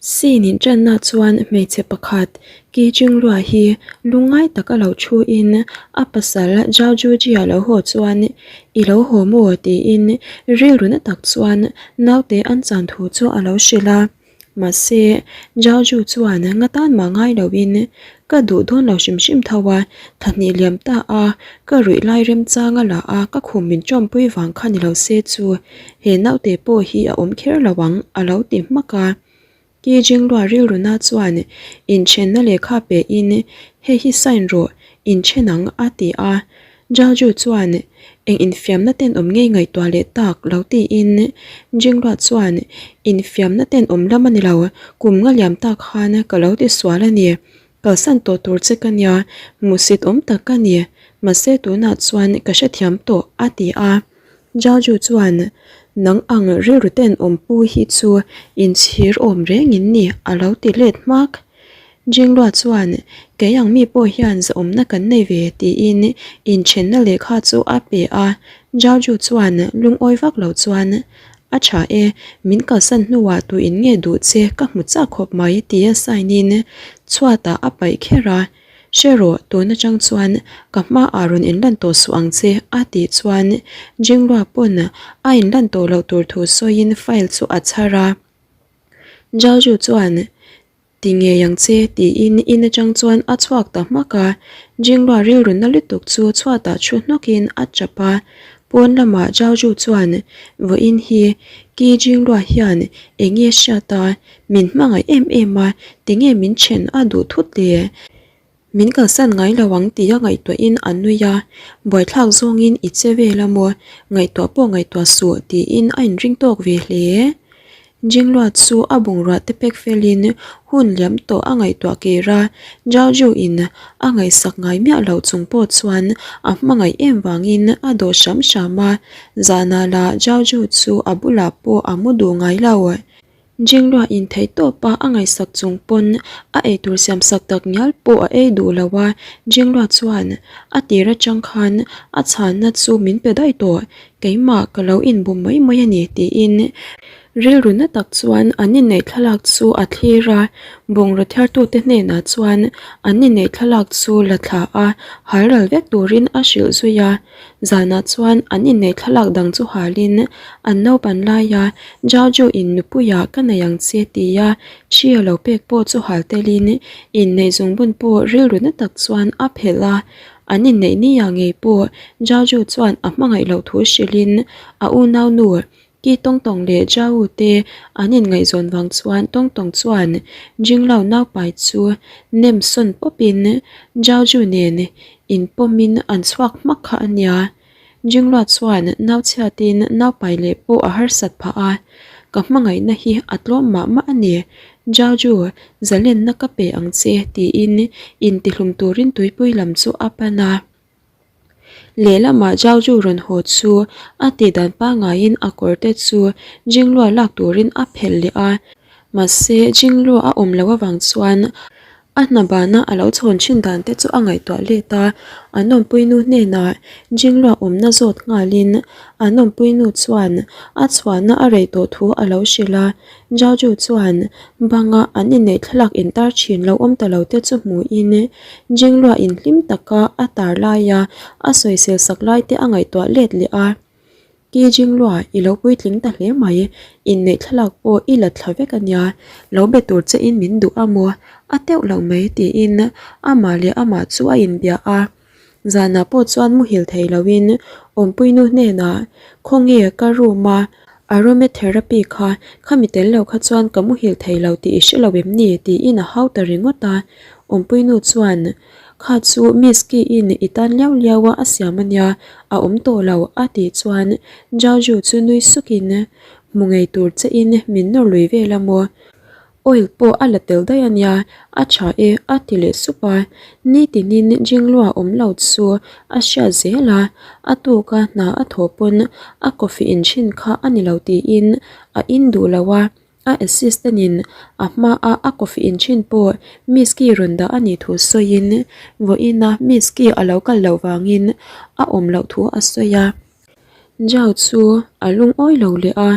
Scene in tanna chuan hmeichhe pakhat Ki Jinglua hi lungngai taka lo thu in a pasal Zhao Juji a lo haw chuan I lo haw maw? tiin rilru na tak chuan naute an chan thu chu a lo hrilh a. Mahse, Zhao Ju chuan nga tan mah ngai loin ka duh dawn lo hrim hrim tho a, thahnih liam ta a, ka ruih lai remchang a la a, ka khum min tawmpui vang kha ni lo se chu he naute pawh hi a awm kher lo ang a lo ti hmak a. Ki Jinglua rilruna chuan inthenna lehkha pe in hei hi sign rawh, inthen ang a ti a. Zhao Ju chuan eng infiamna tenawm ngei ngaihtuah leh tak lo tiin Jinglua chuan infiamna tenawm lam a ni lo, kum nga liam tak khan ka lo ti sual a ni. Kalsan tawh tur che ka nia, hmuhsit awm tak ka ni, mahse tunah chuan ka hrethiam tawh a ti a. Zhao Ju chuan nang ang rilru tenawm pu hi chu inchhir awm reng in ni a lo ti let hmak. Jinglua chuan kei ang mi pawh hian zahawmna kan nei ve tiin inthenna lehkha chu a pe a. Zhao Ju chuan lungawi vak lo chuan A tha e, min kalsan hnuah tu in nge duh che ka hmu chak khawp mai tia sign in chhuatah a paih kher a. Hre rawh, tun atang chuan ka hmaah rawn inlan tawh suh ang che a tih chuan Jinglua pawn a inlan tawh loh tur thu sawiin file chu a chhar a. Zhao chuan Ti ngei ang che tiin in atang chuan a chhuak ta hmak a, Jinglua rilru na lutuk chu chhuatah thu hnawkin a chap a. Pawn lamah Zhao Zhu chuan vawiin hi Ki Jinglua hian eng nge hriat a, min hmangaih em em a, tinge min then a duh thut le? Min kalsan ngai lo ang tia ngaihtuahin a nui a, buaithlak zawngin i che vel a maw, ngaihtuah pawh ngaihtuah suh tiin a inring tawk ve hle. Jinglua chu a bungrua te pek felin hun liam tawh a ngaihtuah kir a, Zhao in a ngaihsak ngai miah loh chung pawh chuan a hmangaih em vangin a dawh hram hram a, zanah lah Zhao chu a bulah pawh a mu duh ngai lo. Jinglua in theih tawp a a ngaihsak chung pawn a eitur siam sak tak ngial pawh a ei duh lo a, Jinglua chuan a tir atang khan a chhanna chu min pe daih tawh, keimah ka lo inbum mai mai a ni tiin rilru na tak chuan an inneih thlalak chu a thlir a, bungraw thiartute hnenah chuan an inneih thlalak chu la thla a, halral vek turin a hrilh zui a. Zanah chuan an inneih thlalak dang chu halin an naupan laia Zhao Zhu in nupuia ka nei ang che tia thi a lo pek pawh chu hal telin inneih zungbun pawh rilru na tak chuan a phelh a. An inneih ni ah ngei pawh Zhao Zhu chuan a hmangaih loh thu hrilhin a unaunu Ki Tawng Tawng leh Zhao te an inngaihzawn vang chuan Tawng Tawng chuan Jinglao naupai chu nem sawn pawpin Zhao Zhu nen inpawmin an chhuak hmak kha a nia. Jinglua chuan nau chhiatin naupai leh pawh a harsat phah a, Ka hmangaihna hi a tlawm mah mah a ni, Zhao Zhu, zalenna ka pe ang che tiin intihlum turin tuipui lam chu a pan a. Lehlamah Zhao Zhu rawn haw chu a tih dan pangaiin a kawr te chu Jinglua lak turin a phelh leh a, mahse Jinglua a awm loh avang chuan a hna bana a lo chhawn thin dan te chu a ngaihtuah let a, an awmpuinu hnenah Jinglua awmna zawt nghalin an awmpuinu chuan a chhuahna a rei tawh thu a lo hrilh a. Zhao Zhu chuan banga an inneih thlalak intar thin lo awm ta lo te chu hmuhin Jinglua inhlim taka a tar laia a sawisel sak lai te a ngaihtuah let leh a. Ki Jinglua i lo puitling ta hle mai, inneih thlalak pawh i la thla vek a nia, lo be tur che in min duh a maw? A teuh lo mai tiin amah leh amah chu a inbia a. Zanah pawh chuan muhil thei loin awmpuinu hnenah khawnge ka room a aromatherapy kha khami tel lo kha chuan ka muhil thei lo tih i hre lo em ni tiin a hau ta ringawt a. Awmpuinu chuan kha chu Miss Ki-in i tan liau liau a a siam a nia a awm tawh lo a tih chuan Zhao Zhu chu nui sukin hmu ngei tur che in min nawr lui vel a maw? Oil pawh a la tel daih a nia, a tha e a ti leh sup a, nitinin Jinglua awm lo chu a hriat zel a, a tuka hna a thawh pawn a coffee in thin kha a ni lo tiin a in duh lo a, a assistant in a hma a a coffee in thin pawh Miss Ki rawn dah a nih thu sawiin vawiin a Miss Ki a lo kal loh vangin a awm loh thu a sawi a. Zhao chu a lungawi lo leh a,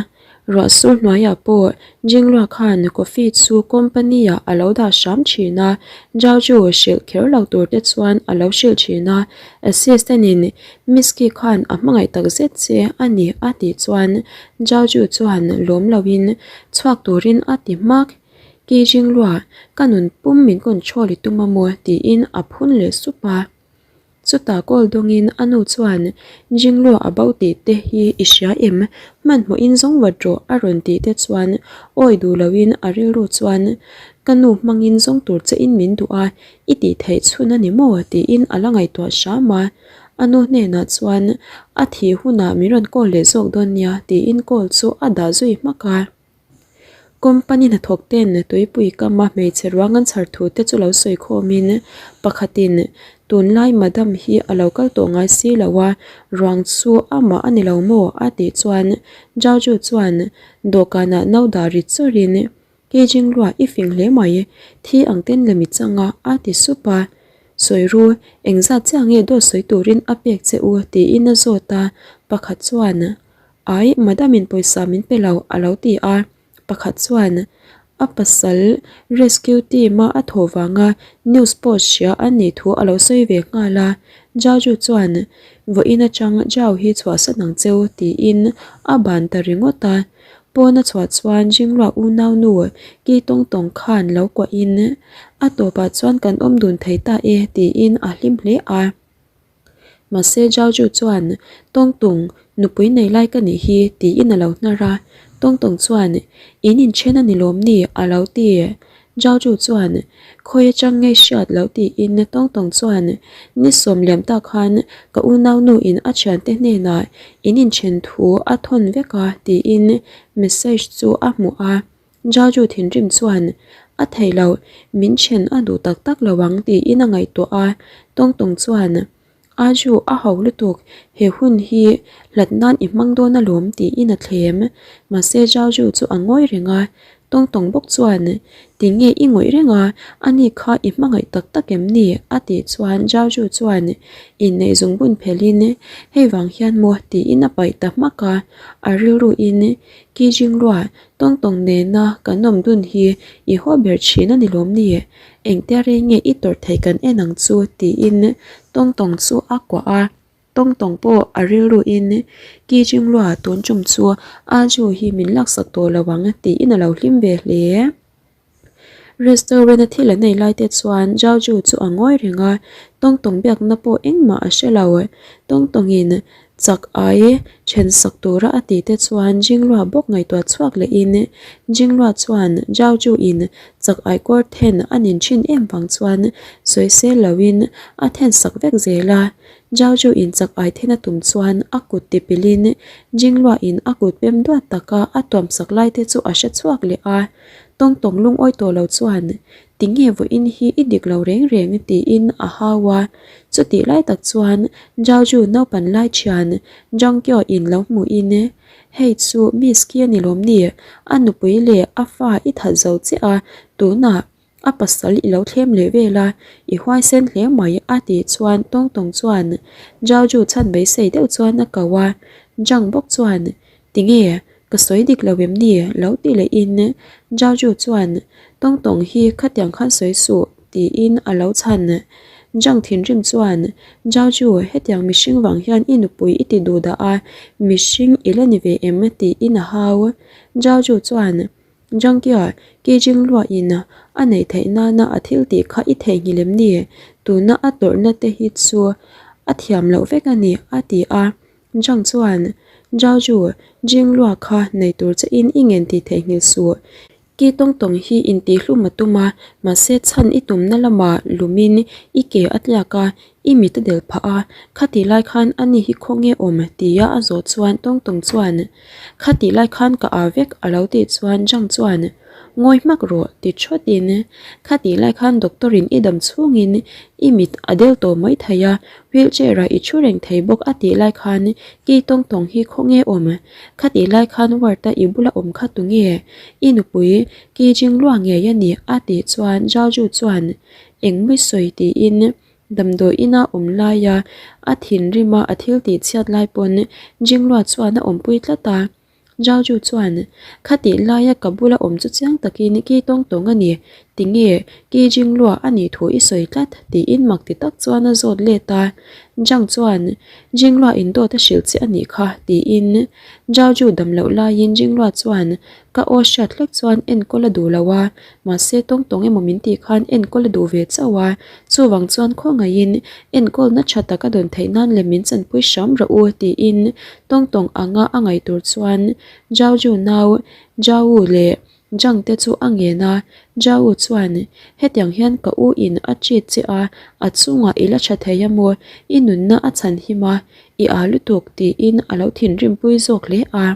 Ruah sur hnuaiah pawh Jinglua khan coffee chu company ah a lo dah hram thin a, Zhao hrilh kher lo tur te chuan a lo hrilh thin a, assistant in Miss Ki khan a hmangaih tak zet che a ni a tih chuan Zhao chuan lawm lo in chhuak turin a ti hmak. Ki Jinglua, ka nun pum min control i tum a maw tiin a phun leh sup a. Chutah call dawngin a nu chuan, Jinglua a bo tih te hi i hria em? Hmanhmawhin zawng vat rawh a rawn tih te chuan awi duh loin a rilru chuan, Ka nu hmangin zawng tur chein min duh a, i tih theih chhun a ni maw? tiin a la ngaihtuah hram a. A nu hnenah chuan, A thih hunah min rawn call leh zawk dawn nia tiin call chu a dah zui hmak a. Company hnathawk ten tuipui kama hmeichhe ruang an chhar thu te chu lo sawi khawmin pakhatin tunlai madam hi a lo kal tawh ngai si lo a, ruang chu amah a ni lo maw a tih chuan Jaju chuan dawhkanah no dah ri chawrin Kei Jinglua i fing hle mai, thi ang ten la mi chang a a ti sup a. Sawi ru, engzat chiah nge dawt sawi turin a pek che u tiin a zawt a, pakhat chuan Ai, madam in pawisa min pe lo, a lo ti a. Pakhat chuan, A pasal rescue team a a thawh vanga news post hria a nih thu a lo sawi ve nghal a. Jaju chuan, Vawiin atang Jao hi chhuahsan ang cheu, tiin a ban ta ringawt a. Pawn a chhuah chuan Jinglua unau nu Ki Tawng Tawng khan lo kuahin, A tawpah chuan kan awm dun thei ta e, tiin a hlim hle a. Mahse Zhao Zhu chuan, Tawng Tung, nupui nei lai ka nih hi, tiin a lo hnar a. Tawng Tung chuan, In inthen a ni lawm ni? a lo ti. Zhao Zhu chuan, Khawi atang ngei hriat lo tiin Tawng Tung chuan, Ni sawm liam tak khan ka unau nu in a thiante hnenah in inthen thu a thawn vek a, tiin message chu a hmuh a. Jaju thinrim chuan, A thei lo, min then a duh tak tak lo ang tiin a ngaihtuah a. Tawng Tawng chuan, Aju, a ho lutuk, he hun hi hlat nan i hmang dawn alawm tiin a thlem. Mahse Jaju chu a ngawi reng a. Tawng Tawng bawk chuan, Tinge i ngawih reng a, ani kha i hmangaih tak tak em ni? a tih chuan Jaju chuan inneih zungbun phelhin, Hei vang hian maw tiin a paih ta hmak a. A rilruin, Ki Jinglua, Tawng tawng nena kan awm dun hi i haw ber thin a ni lawm ni? Engtia rei nge i tawrh theih kan en ang chu tiin tawng tawng chu a kuah a. Tawng tawng pawh a rilruin Ki Jinglua tun tum chu a ju hi min laksak tawh lo ang tiin a lo hlim ve hle. Restaurant a thil an ei lai te chuan Zhao Ju chu a ngawi reng a, tawng tawng biakna pawh engmah a hre lo. Tawng tawngin chak ai then sak tura a tih te chuan Jinglua bawk ngaihtuah chhuak lehin Jinglua chuan Zhao Ju in chak ai kawr then a nin thin em vang chuan sawi sel loin a then sak vek zel a. Zhao Ju in chak ai then a tum chuan a kut tipilhin Jinglua in a kut pem duat taka a tuam sak lai te chu a hre chhuak leh a. Tawng tawng lungawi tawh lo chuan, Tinge vawiin hi i dik lo reng reng tiin a hau a. Chutih lai tak chuan Zhao Ju naupan lai thian Zhang Kyo in lo hmuhin, Hei chu Miss Ki a ni lawm ni? A nupui leh a fa i that zo chiah a, tunah a pasal i lo thlem leh vel a, i huaisen hle mai a tih chuan Tawng Tawng chuan Zhao Ju chhan beisei deuh chuan a ko a. Zhang bawk chuan, Tinge? Ka sawi dik lo em ni? Lo ti lehin Zhao Ju chuan, Tawng tawng hi khatiang khan sawi suh, tiin a lo chhan. Zhang thinrim chuan, Zhao Ju, hetiang mihring vang hian i nupui i ti duh dah a, mihring i la ni ve em? tiin a hau. Zhao Ju chuan, Zhang Kia, Ki Jing Luain a neih theih nana a thil tih kha i theihnghilh em ni? Tuna a tawrhna te hi chu a thiam loh vek a ni, a ti a. Zhang chuan, Zhao Zhu, Jing Lua kha nei tur che in i ngen tih theihnghilh suh. Ki tawng tawng hi intihhlum a tum a, mahse chhan i tumna lamah lumin i ke a tliak a, i mit a del phah a, khatih lai khan ani hi khawnge awm tia a zawh chuan tawng tawng chuan, Khatih lai khan ka â vek a lo tih chuan Zhang chuan, Ngawi hmak rawh ti thawtin, Khatih lai khan doctor in i dam chhungin i mit a del tawh mai thei a, wheelchair ah i thu reng thei bawk a tih lai khan ki tawng tawng hi khawnge awm? Khatih lai khan ward a i bula awm kha tunge? I nupui ki jing lua ngei a ni a tih chuan Zhao Ju chuan engmui sawi tiin damdawi ina awm laia a thinrima a thil tih chhiat lai pawn Jinglua chuan a awmpui tlat a. Zhao Ju chuan, Khatih laia ka bula awm chu chiang takin ki tawng tawng a ni, tinge ki Jinglua a nih thu i sawi tlat? tiin mak ti tak chuan a zawt let a. Zhang chuan, Jinglua in dawt a hrilh che a nih kha, tiin Zhao Ju dam loh laiin Jinglua chuan ka aw hriat hlek chuan enkawl a duh lo a, mahse tawng tawng emaw min tih khan enkawl a duh ve chauh a, chuvang chuan khawngaihin enkawlna tha tak a dawn theih nan leh min chanpui hram rawh u tiin tawng tawng anga a ngaih tur chuan Zhao Ju nau Zhao Wu leh Zhang te chu a ngen a, Zhao Wu chuan hetiang hian ka u in a cheat che a, a chungah i la tha thei a maw, i nunna a chhan him a, i â lutuk tiin a lo thinrimpui zawk hle a.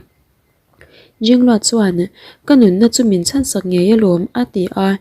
Jinglua chuan, Ka nunna chu min chhansak ngei alawm, a ti a.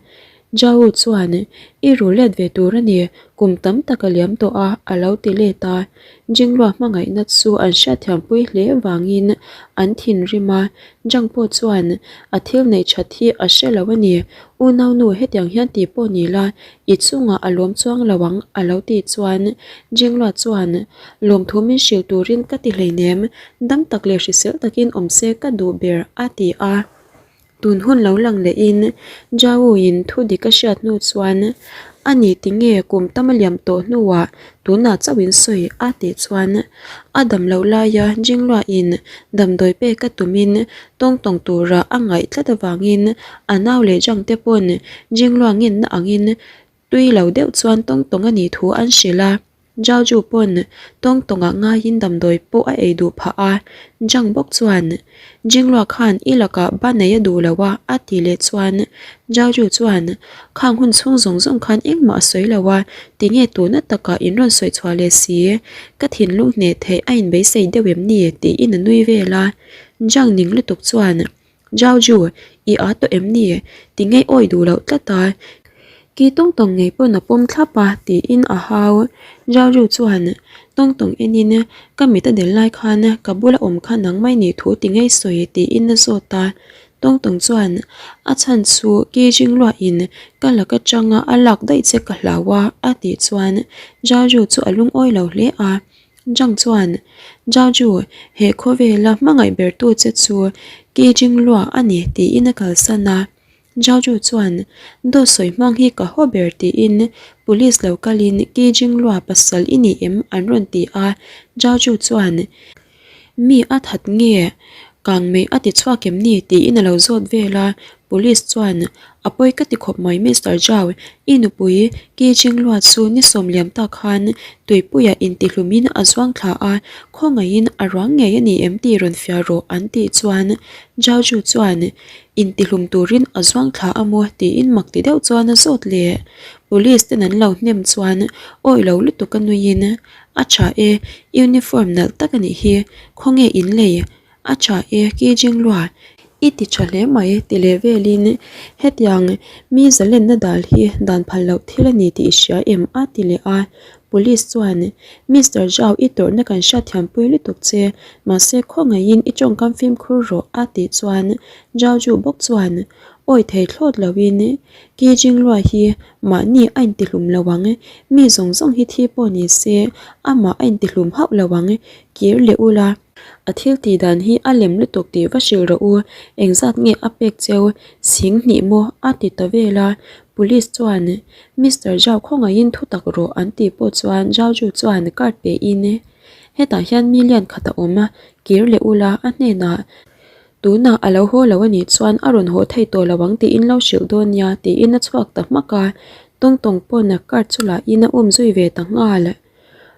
Zhao chuan, I ru let ve tur a ni, kum tam tak a liam tawh a, a lo ti let a. Jinglua hmangaihna chu an hriatthiampui hle vangin an thinrim a. Zhang pawh chuan, A thil neih that hi a hre lo a ni, unaunu hetiang hian ti pawh ni la, I chungah a lawm chuang lo ang, a lo tih chuan Jinglua chuan, Lawmthu min hrilh turin ka ti hleinem, dam tak leh hrisel takin awm se ka duh ber, a ti a. Tun hun lo lang lehin Zhao-in thu dik a hriat hnu chuan, A ni tinge kum tam a liam tawh hnuah tunah chauh in sawi, a tih chuan a dam loh laia Jinglua-in damdawi pek a tumin tawng tawng tura a ngaih tlat avangin a nau leh Zhang te pawn Jinglua ngenna angin tui lo deuh chuan tawng tawng a nih thu an hrilh a. Zhao Ju pawn tawng tawngah ngaiin damdawi pawh a ei duh phah a, Zhang bawk chuan Jinglua khan i lakah ba nei a duh lo a a ti leh chuan Zhao Ju chuan khang hun chhung zawng zawng khan engmah a sawi lo a, tinge tuna takah in rawn sawi chhuah leh si, ka thinlung hneh theih a inbeisei deuh em ni tiin a nui vel a, Zhang ning lutuk chuan Zhao Ju, i â tawh em ni? Ti ngei awi duh loh tlat a. Ki tawng tawng ngei pawn a pawm thlap a, tiin a hau. Zhao Ju chuan tawng tawng enin, Ka mit a del lai khan ka bula awm kha nang mai nih thu ti ngei sawi, tiin a zawt a. Tawng tawng chuan, A chhan chu Ki Jingluahin ka lak atanga a lak daih che ka hlau a, a tih chuan Zhao Ju chu a lungawi lo hle a. Zhang chuan, Zhao Ju, he khawvela hmangaih bertu che chu Ki Jinglua a ni tiin a kalsan a. Zhao Ju chuan, Dawt sawi hmang hi ka haw ber tiin police lo kalin Ki Jinglua pasal i ni em an rawn ti a. Zhao Ju chuan, Mi a that nge? Kang mei a ti chhuak em ni? tiin a lo zawt vel a. Police chuan, A pawi ka ti khawp mai Mister Zhao, i nupui Ki Jinglua chu ni sawm liam tak khan tuipuiah intihlumin a zuang thla a, khawngaihin a ruang ngei a ni em tih rawn fiah rawh an tih chuan Zhao Ju chuan intihlum turin a zuang thla a maw tiin mak ti deuh chuan a zawt leh. Police ten an lo hnem chuan awi lo lutuk a nuiin a tha e, uniform nalh tak a nih hi, khawnge in lei? A tha e, Ki Jinglua, i ti tha hle mai ti leh velin hetiang mi zalenna dal hi dan phal loh thil a ni tih i hria em? a ti leh a. Police chuan, Mister Zhao i tawrhna kan hriatthiampui lutuk che, mahse khawngaihin i tawngkam fimkhur rawh a tih chuan Zhao Ju bawk chuan awi thei thlawt loin Ki Jinglua hi mahni a intihlum lo ang, mi zawng zawng hi thi pawh ni se amah a intihlum hauh lo ang, kir leh ula. A thil tih dan hi a lem lutuk tih va hrilh rawh u, engzat nge a pek cheu, sing hnih maw a ti ta vel a, Police chuan Mister Zhao khawngaihin thu tak rawh an tih pawh chuan Zhao Ju chuan card pe in hetah hian million khat a awm a, kir leh ula a hnenah tunah a lo haw lo a nih chuan a rawn haw thei tawh lo ang tiin lo hrilh dawn nia tiin a chhuak ta hmak a, Tawng tawng pawn a card chu lah in a um zui ve ta nghal.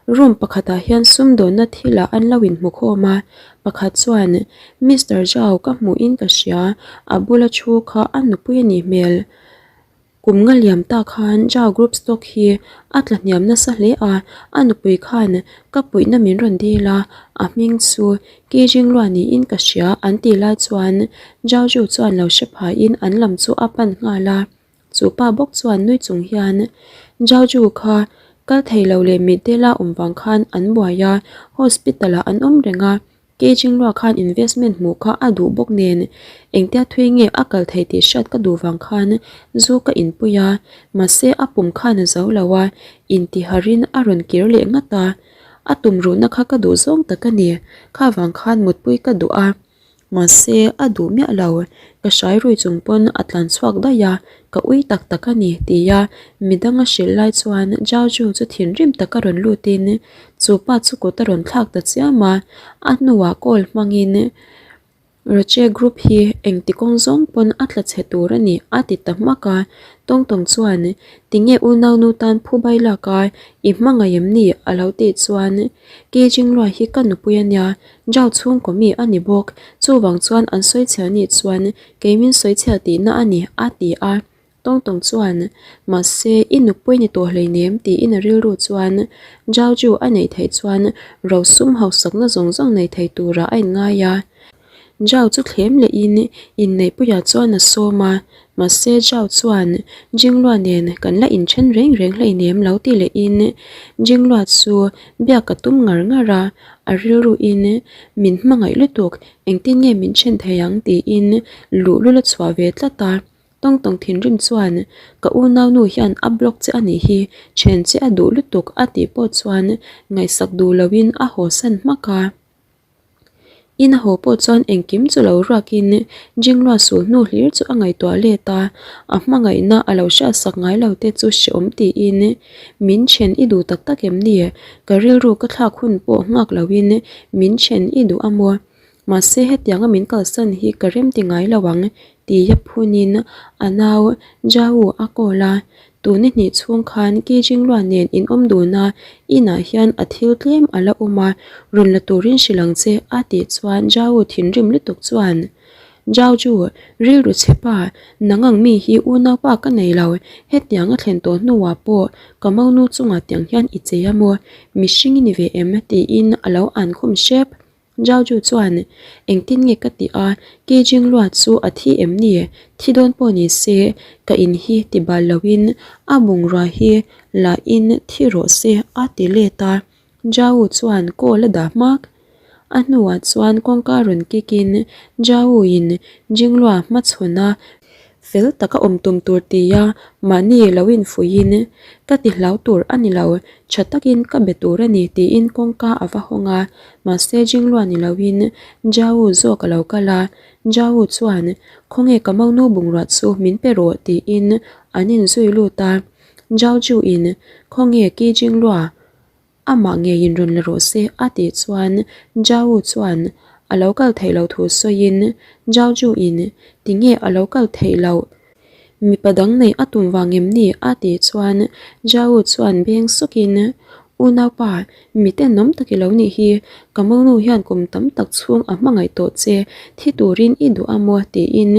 Room pakhatah hian sumdawnna thilah an lo inhmu khawm a, pakhat chuan Mister Zhao ka hmuhin ka hria, a bula thu kha a nupui a nih hmel. Kum nga liam tak khan Zhao Group stock hi a tla hniam nasa hle a, a nupui khan ka puihna min rawn dil a, a hming chu Ki Jinglua niin ka hria an tih lai chuan Zhao Zhu chuan lo hre phaiin an lam chu a pan nghal a. Chu pa bawk chuan nui chung hian Zhao Ju kha kal thei lo leh mitdela awm vang khan an buai a, hospital ah an awm reng a, Ke Jinglua khan investment hmuh kha a duh bawk nen engtia thui nge a kal thei tih hriat ka duh vang khan zu ka inpui a, mahse a pum khan a zo lo a, intiharin a rawn kir leh ngat a, a tumruhna kha ka duh zawng tak a ni, kha vang khan mutpui ka duh a. Mahse, a duh miah lo. Ka hrai rui chung pawn a tlan chhuak daih a, ka ui tak tak a ni, tia midang a hrilh lai chuan Zhao Ju chu thinrim taka rawn lutin chu pa chu kut a rawn thlak ta chiam a, a hnuah call hmangin Roche Group hi engti kawng zawng pawn a tla chhe tur a ni, a ti ta hmak a. Tawng tawng chuan, Tinge unaunu tan phu bai lak a, i hmangaih em ni? a lo tih chuan, Ki Jinglua hi ka nupui a nia, Zhao chhungkaw mi a ni bawk, chuvang chuan an sawi chhia nih chuan kei min sawi chhia tihna a ni, a ti a. Tawng tawng chuan, Mahse, i nupui ni tawh hleinem tiin a rilru chuan Zhao Ju a neih theih chuan rosum hausakna zawng zawng nei thei turah a inngai a. Zhao chu thlem lehin inneihpuiah chuan a sawm a, mahse Zhao chuan Jinglua nen kan la inthen reng reng hleinem lo ti lehin Jinglua chu biak a tum ngar ngar a, a rilruin min hmangaih lutuk engtin nge min then thei ang tiin luhlul a chhuah ve tlat a. Tawng tawng thinrim chuan, Ka unaunu hian a block che a nih hi, then che a duh lutuk a tih pawh chuan ngaihsak duh loin a hawsan hmak a. In a haw pawh chuan engkim chu lo ruakin Jinglua sul hnu hlir chu a ngaihtuah let a, a hmangaihna a lo hriatsak ngai lo te chu hreawm tiin, Min then i duh tak tak em ni? Ka rilru ka thlak hun pawh nghak loin min then i duh a maw? Mahse hetianga min kalsan hi ka rem ti ngai lo ang, tia phunin a nau Jau a call a. Tuni hnih chhung khan Ki Jinglua nen in awm dun a, inah hian a thil tlem a la awm a, rawn la turin hrilh ang che a tih chuan Jau thinrim lutuk chuan, Jau chu rilru chhe pa, nang ang mi hi unaupa ka nei lo, hetiang a thlen tawh hnuah pawh ka monu chungah tiang hian i chei a maw, mihring i ni ve em? tiin a lo an khum hrep. Zhao Ju chuan, Engtin nge ka tih a, Ke Jinglua chu a thi em ni? Thi dawn pawh ni se, ka in hi ti bal loin a bungrua hi la in thi rawh se a ti let a. Zhao chuan call a dah hmak. A hnuah chuan kawngka rawn kick in Zhao in Jinglua hmachhawn a Fel taka awm tum tur tia mahni lo infuihin ka ti hlau tur a ni lo, tha takin ka be tur a ni tiin kawngka a va hawng a, mahse Jinglua ni loin Jau zawk a lo kal a, Jau chuan Khawnge ka monu bungrua chu min pe rawh tiin an inzui lut a, Jau Ju-in Khawnge Ki Jinglua Amah ngeiin rawn la rawh se a tih chuan Jau chuan a lo kal theih loh thu sawiin Jau Ju-in tinge a lo kal theih loh? Mipa dang neih a tum vang em ni? a tih chuan Jau chuan beng sawkin Unaupa, mi tenawm tak i lo nih hi, ka monu hian kum tam tak chhung a hmangaih tawh che, thi turin i duh a maw? tiin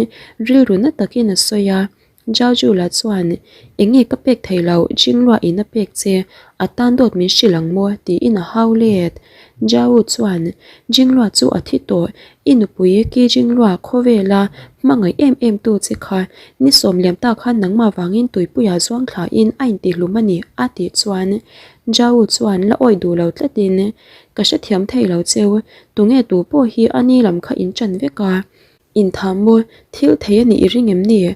rilru na takin a sawi a. Jajula chuan, Eng nge ka pek thei lo, Jinglua in a pek che, a tan dawt min hrilh ang maw? tiin a hau let. Jau chuan, Jinglua chu a thi tawh, i nupui Ki Jinglua khawvela hmangaih em em tu che kha, ni sawm liam ta khan nangmah vangin tuipuia zuang thlain a intihlum a ni, a tih chuan Jau chuan la awih duh lo tlatin, Ka hrethiam thei lo cheu, tunge tu pawh hi a ni lam kha in ṭan vek a, Inthah maw, thil thei a nih i ring em ni?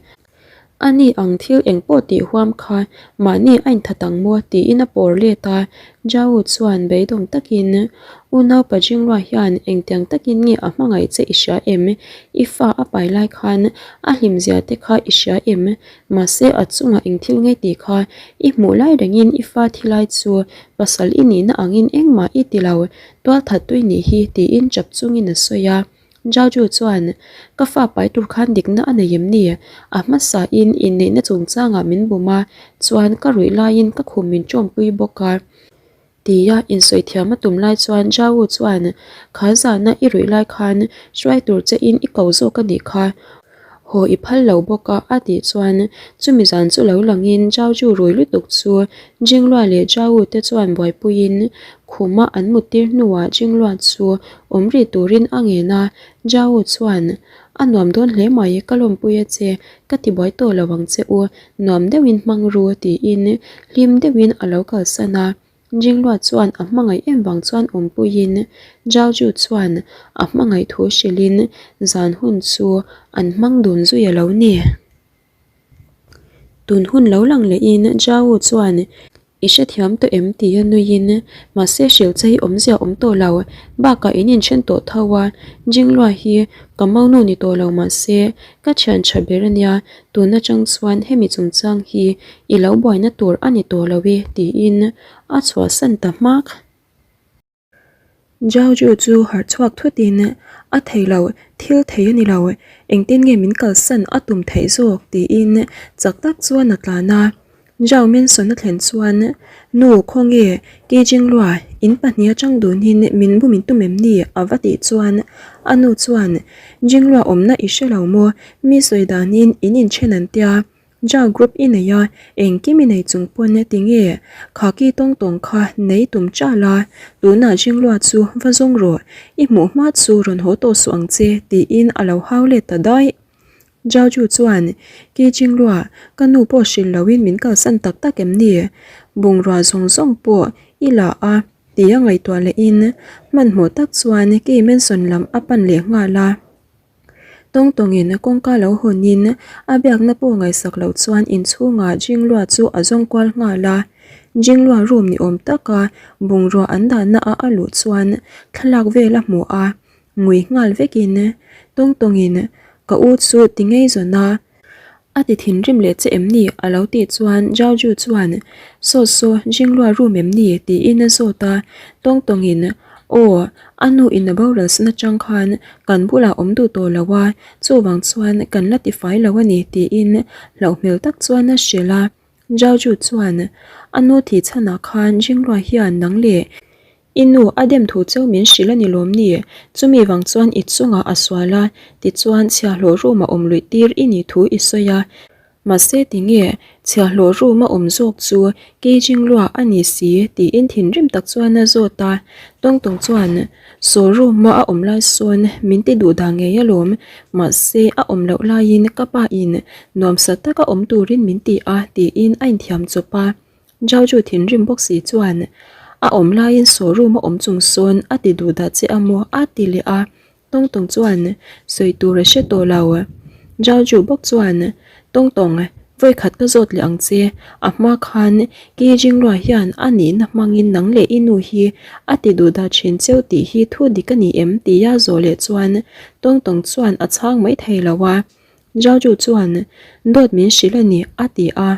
A ni ang thil eng pawh tih huam kha mahni a inthat ang maw? tiin a pawr let a. Jau chuan beidawng takin, Unaupa Jinglua hian engtiang takin nge a hmangaih che i hria em? I fa a pai lai khan a hlimzia te kha i hria em? Mahse a chungah eng thil nge tih kha i hmuh lai rengin i fa thi lai chu pasal i nihna angin engmah i ti lo, tualthat tui nih hi tiin chap chungin a sawi a. Jaju chuan, Ka fa pai tur khan dikna a nei em ni? A hmasain inneihna chungchangah min bum a, chuan ka ruih laiin ka khum min tawmpui bawk a. Tia insawi thiam a tum lai chuan Jau chuan, Kha zana i ruih lai khan hruai tur chein i ko zawk a nih kha. Haw i phal lo bawk a a tih chuan chumi zan chu lo langin Jauju rui lutuk chu Jinglua leh Jau te chuan buaipuiin khuma an muttir hnuah Jinglua chu awm rih turin a ngen a, Jau chuan A nuam dawn hle mai, ka lawmpui a che, ka ti buai tawh lo ang che u, nuam deuhin hmang ru tiin hlim deuhin a lo kalsan a. Jinglua chuan a hmangaih em vang chuan awmpuiin Zhaoju chuan a hmangaih thu hrilhin zan hun chu an hmang dun zui a lo ni. Tun hun lo lang lehin Zhao chuan I hrethiam tawh em? tia nuiin, mahse hrilh che hi awmzia awm tawh lo, bakah in inthen tawh tho a, Jinglua hi ka maunu ni tawh lo mahse ka thian tha ber a nia, tun atang chuan hemi chungchang hi i lo buaina tur a ni tawh lo e tiin a chhuahsan ta hmak. Jiaoju chu harh chhuak thutin, A thei lo, thil thei a ni lo, engtin nge min kalsan a tum theih zawk? tiin chak tak chuan a tlan a. Jiao Mansion a thlen chuan, Nu, khawnge, Kijinglua, in pahniha chang dunin min bum in tum em ni? a va tih chuan a nu chuan, Jinglua awmna i hre lo maw? Mi sawi danin in inthen an tia, Jal group i nei a, engkim i nei chung pawn tinge khaki tawng tawng kha nei tum chal a, tunah Jinglua chu va zawng rawh, i hmuh hma chu rawn haw tawh suh ang che tiin a lo hau let ta daih. Jiaoju chuan, Ki Jinglua, ka nu pawh hrilh loin min kalsan tak tak em ni? Bungrua zawng zawng pawh i la a tia ngaihtuah lehin hmanhmawh tak chuan Ki Mansion lam a pan leh nghal a. Tawng tawngin kawngka lo hawnin a biakna pawh ngaihsak loh chuan inchhungah Jinglua chu a zawng kual nghal a. Jinglua room ni awm taka bungrua an dahna a a luh chuan thlalak vel a hmu a, ngui nghal vekin tawng tawngin ka u chu ti ngei zawn a. A ti thinrim leh che em ni? a lo tih chuan Jiaoju chuan, Saw saw, Jinglua room em ni? tiin a zawt a, tawng tawngin, Aw, a nu in a boral san atang khan kan bulah awm duh tawh lo a, chuvang chuan kan la tifai lo a ni tiin hlauh hmel tak chuan a hrilh a. Jiaoju chuan, A nu thih chhanah khan Jinglua hian nang leh I nu a dem thu cheu min hrilh a ni lawm ni? Chumi vang chuan i chungah a sual a, tichuan chhiahhlawh room a awm luih tir i nih thu i sawi a. Mahse tinge chhiahhlawh room a awm zawk chu Keijinglua a ni si tiin thinrim tak chuan a zawt a. Tawngtawng chuan saw room a a awm lai sawn min ti duh dah ngei alawm, mahse a awm loh laiin ka pa in nuamsa taka awm turin min ti a tiin a inthiam chawp a. Jiaoju thinrim bawk si chuan a awm laiin saw room a awm chung sawn a ti duh dah che a maw a ti leh a, Tawng Tawng chuan sawi tur a hre tawh lo. Jiaoju bawk chuan Tawng Tawng vawikhat ka zawt leh ang che, a hma khan Ki Jinglua hian a nihna hmangin nang leh i nu hi a ti duh dah thin cheu tih hi thu dik a ni em tia zawh leh chuan Tawng Tawng chuan a chhang mai thei lo a, Jiaoju chuan dawt min hrilh a ni a ti a.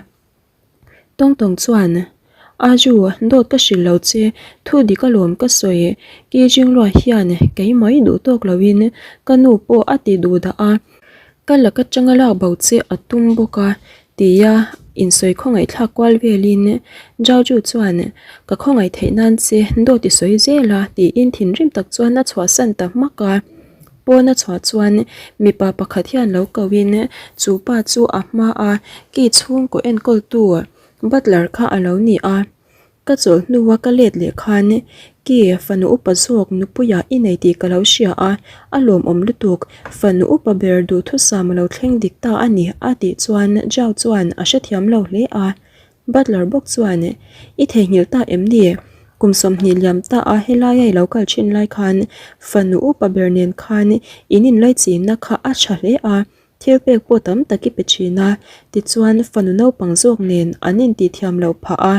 Tawng tawng chuan, Aju, dawt ka hrilh lo che, thu dik alawm ka sawi, Ki Jinglua hian keimah i duh tawk loin ka nu pawh a ti duh dah a, ka lak atanga lak bo che a tum bawk a, tia insawi khawngaihthlak kual velin Jiaoju chuan, Ka khawngaih theih nan che dawt i sawi zel a, tiin thinrim tak chuan a chhuahsan ta hmak a. Pawn a chhuah chuan mipa pakhat hian lo ko in chu pa chu a hma a key chhungkaw enkawltu butler kha a lo ni a. Ka chawlh hnua ka let leh khan key fanu upa zawk nupuia i nei tih ka lo hria a, a lawmawm lutuk fanu upa ber duhthusam a lo thleng dik ta a ni a tih chuan Jao chuan a hrethiam lo hle a. Butler bawk chuan, I theihnghilh ta em ni? Kum 20 liam ta a helaia i lo kal thin lai khan fanu upa ber nen khan in inlaichinna kha a tha hle a, thil pek pawh tam tak i pe thin a, tichuan fanu naupang zawk nen an intihthiam loh phah a,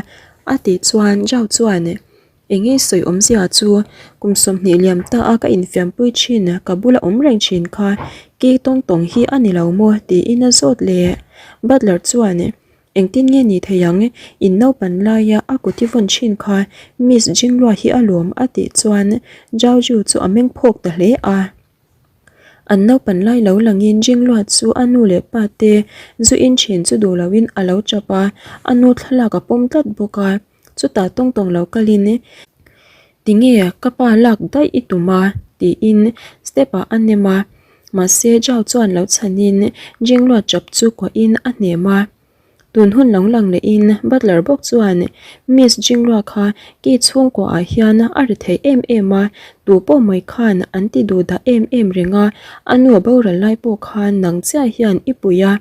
a tih chuan Zhao chuan, Enge sawi awmzia chu kum 20 liam ta a ka infiampui thin ka bula awm reng thin kha ki tawng tawng hi a ni lo maw? tiin a zawt leh. Butler chuan, Engtin nge ni thei ang, in naupan laia a kut i vawn thin kha Miss Jinglua hi a lawm a tih chuan Zhao Ju chu a meng phawk ta hle a. An naupan lai lo langin Jinglua chu a nu leh pa te zu in thin chu duh loin a lo tap a, a nu thlalak a pawm tlat bawk a. Chutah tawng tawng lo kalin Tinge ka pa lak daih i tum a? tiin step ah a nem a, mahse Zhao chuan lo chhanin Jinglua chap chu kuahin a hnem a. Tun hun lo lang lehin butler bawk chuan Miss Jinglua kha ki chhungkua ah hian a ri thei em em a, tu pawh mai khan an ti duh dah em em reng a, a nu a boral lai pawh khan nang chiah hian i pui a,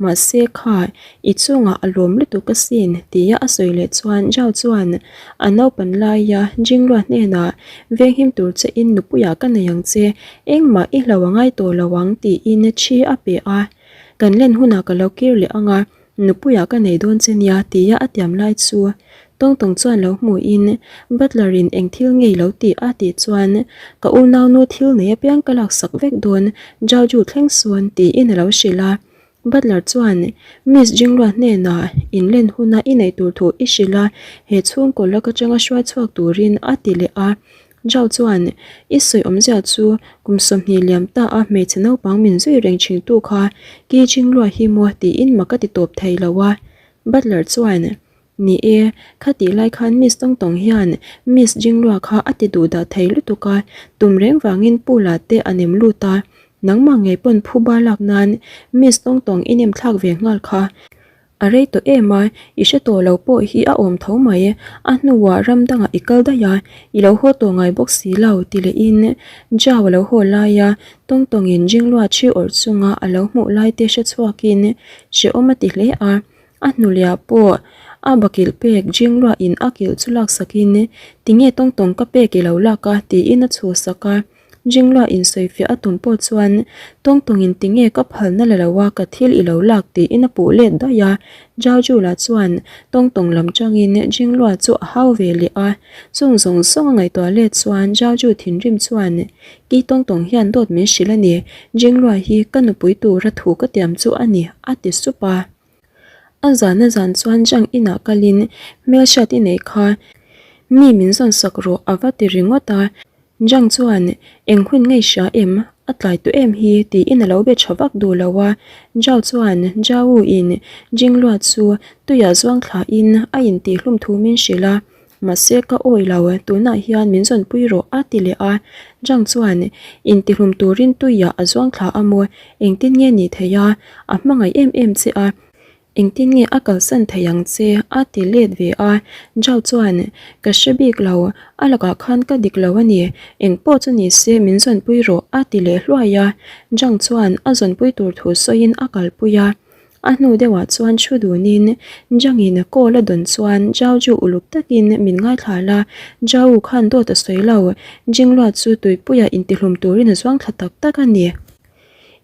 Mahse kha, i chungah a lawm lutuk asin, tia a sawi leh chuan Zhao chuan a naupan laia Jinglua hnenah venghim tur che in nupuiah ka nei ang che, engmah i hlo a ngai tawh lo ang tiin thi a pe a. Kan len hunah ka lo kir leh ang a, nupuiah ka nei dawn che nia tia a tiam lai chu. Tawngtawng chuan lo hmuhin Butler in eng thil nge i lo tih a tih chuan ka unaunu thil nei apiang ka laksak vek dawn Jauju thleng sawn tiin a lo hrilh a. Butler chuan Miss Jinglua hnenah inlen huna i neih tur thu i hrilh a, he chhungkaw lak atanga hruai chhuak turin a ti leh a. Zhao chuan, I sawi awmzia chu kum 20 liam ta a hmeichhe naupang min zui reng thintu kha Ki Jinglua hi maw tiin mak a ti tawp thei lo a. Butler chuan, Ni e, khatih lai khan Miss Tawng Tawng hian Miss Jinglua kha a ti duh dah thei lutuk a, tum reng vangin pool ah te a nem lut a, nangmah ngei pawn phuba lak nan Miss Tawng Tawng i nem thlak ve nghal kha. A rei tawh em a, i hre tawh lo pawh hi a awm tho mai, a hnuah ram dangah i kal daih a, i lo haw tawh ngai bawk si lo ti lehin Zhao a lo haw lai a, Tawng Tawngin Jinglua thi awrh chunga a lo hmuh lai te hre chhuakin hrehawm a ti hle a, a hnuliah pawh a bakilh pek Jinglua in a kilh chu laksakin tinge Tawng Tawng ka pek i lo lak a tiin a chhuhsak a. Jinglua insawifiah a tum pawh chuan Tawngtawngin tinge ka phalna la lo a ka thil i lo lak tiin a puh let daih a. Zhaojula chuan Tawngtawng lam tangin Jinglua chu a hau ve leh a. Chung zawng zawng a ngaihtuah let chuan Zhaoju thinrim chuan Ki Tawngtawng hian dawt min hrilh a ni, Jinglua hi ka nupui tura thu ka tiam chu a ni a ti sup a. A zan a zan chuan Zhang inah kalin hmelhriat i neih kha mi min zawn sak rawh a va ti ringawt a. Zhang chuan eng hun ngei hria em? A tlai tawh em hi? tiin a lo be tha vak duh lo a. Zhao chuan Zhao Wu in Jinglua chu tuiah zuang thlain a intihhlum thu min hrilh a. Mahse ka awi lo, tunah hian min zawnpui rawh a ti leh a. Zhang chuan intihlum turin tuiah a zuang thla a maw? Engtin nge nih theih a? A hmangaih em em che a, engtin nge a kalsan thei ang che? a ti let ve a. Zhao chuan Ka hre bik lo, a lakah khan ka dik lo a ni, eng pawh chu ni se min zawnpui rawh a ti leh hluai a. Zhang chuan a zawnpui tur thu sawiin a kalpui a. A hnu deuhah chuan thu dunin Zhangin call a dawn chuan Zhao Ju uluk takin min ngaithla la, Zhao khan dawt a sawi lo, Jinglua chu tuipuia intihlum turin a zuang thla tak tak a ni.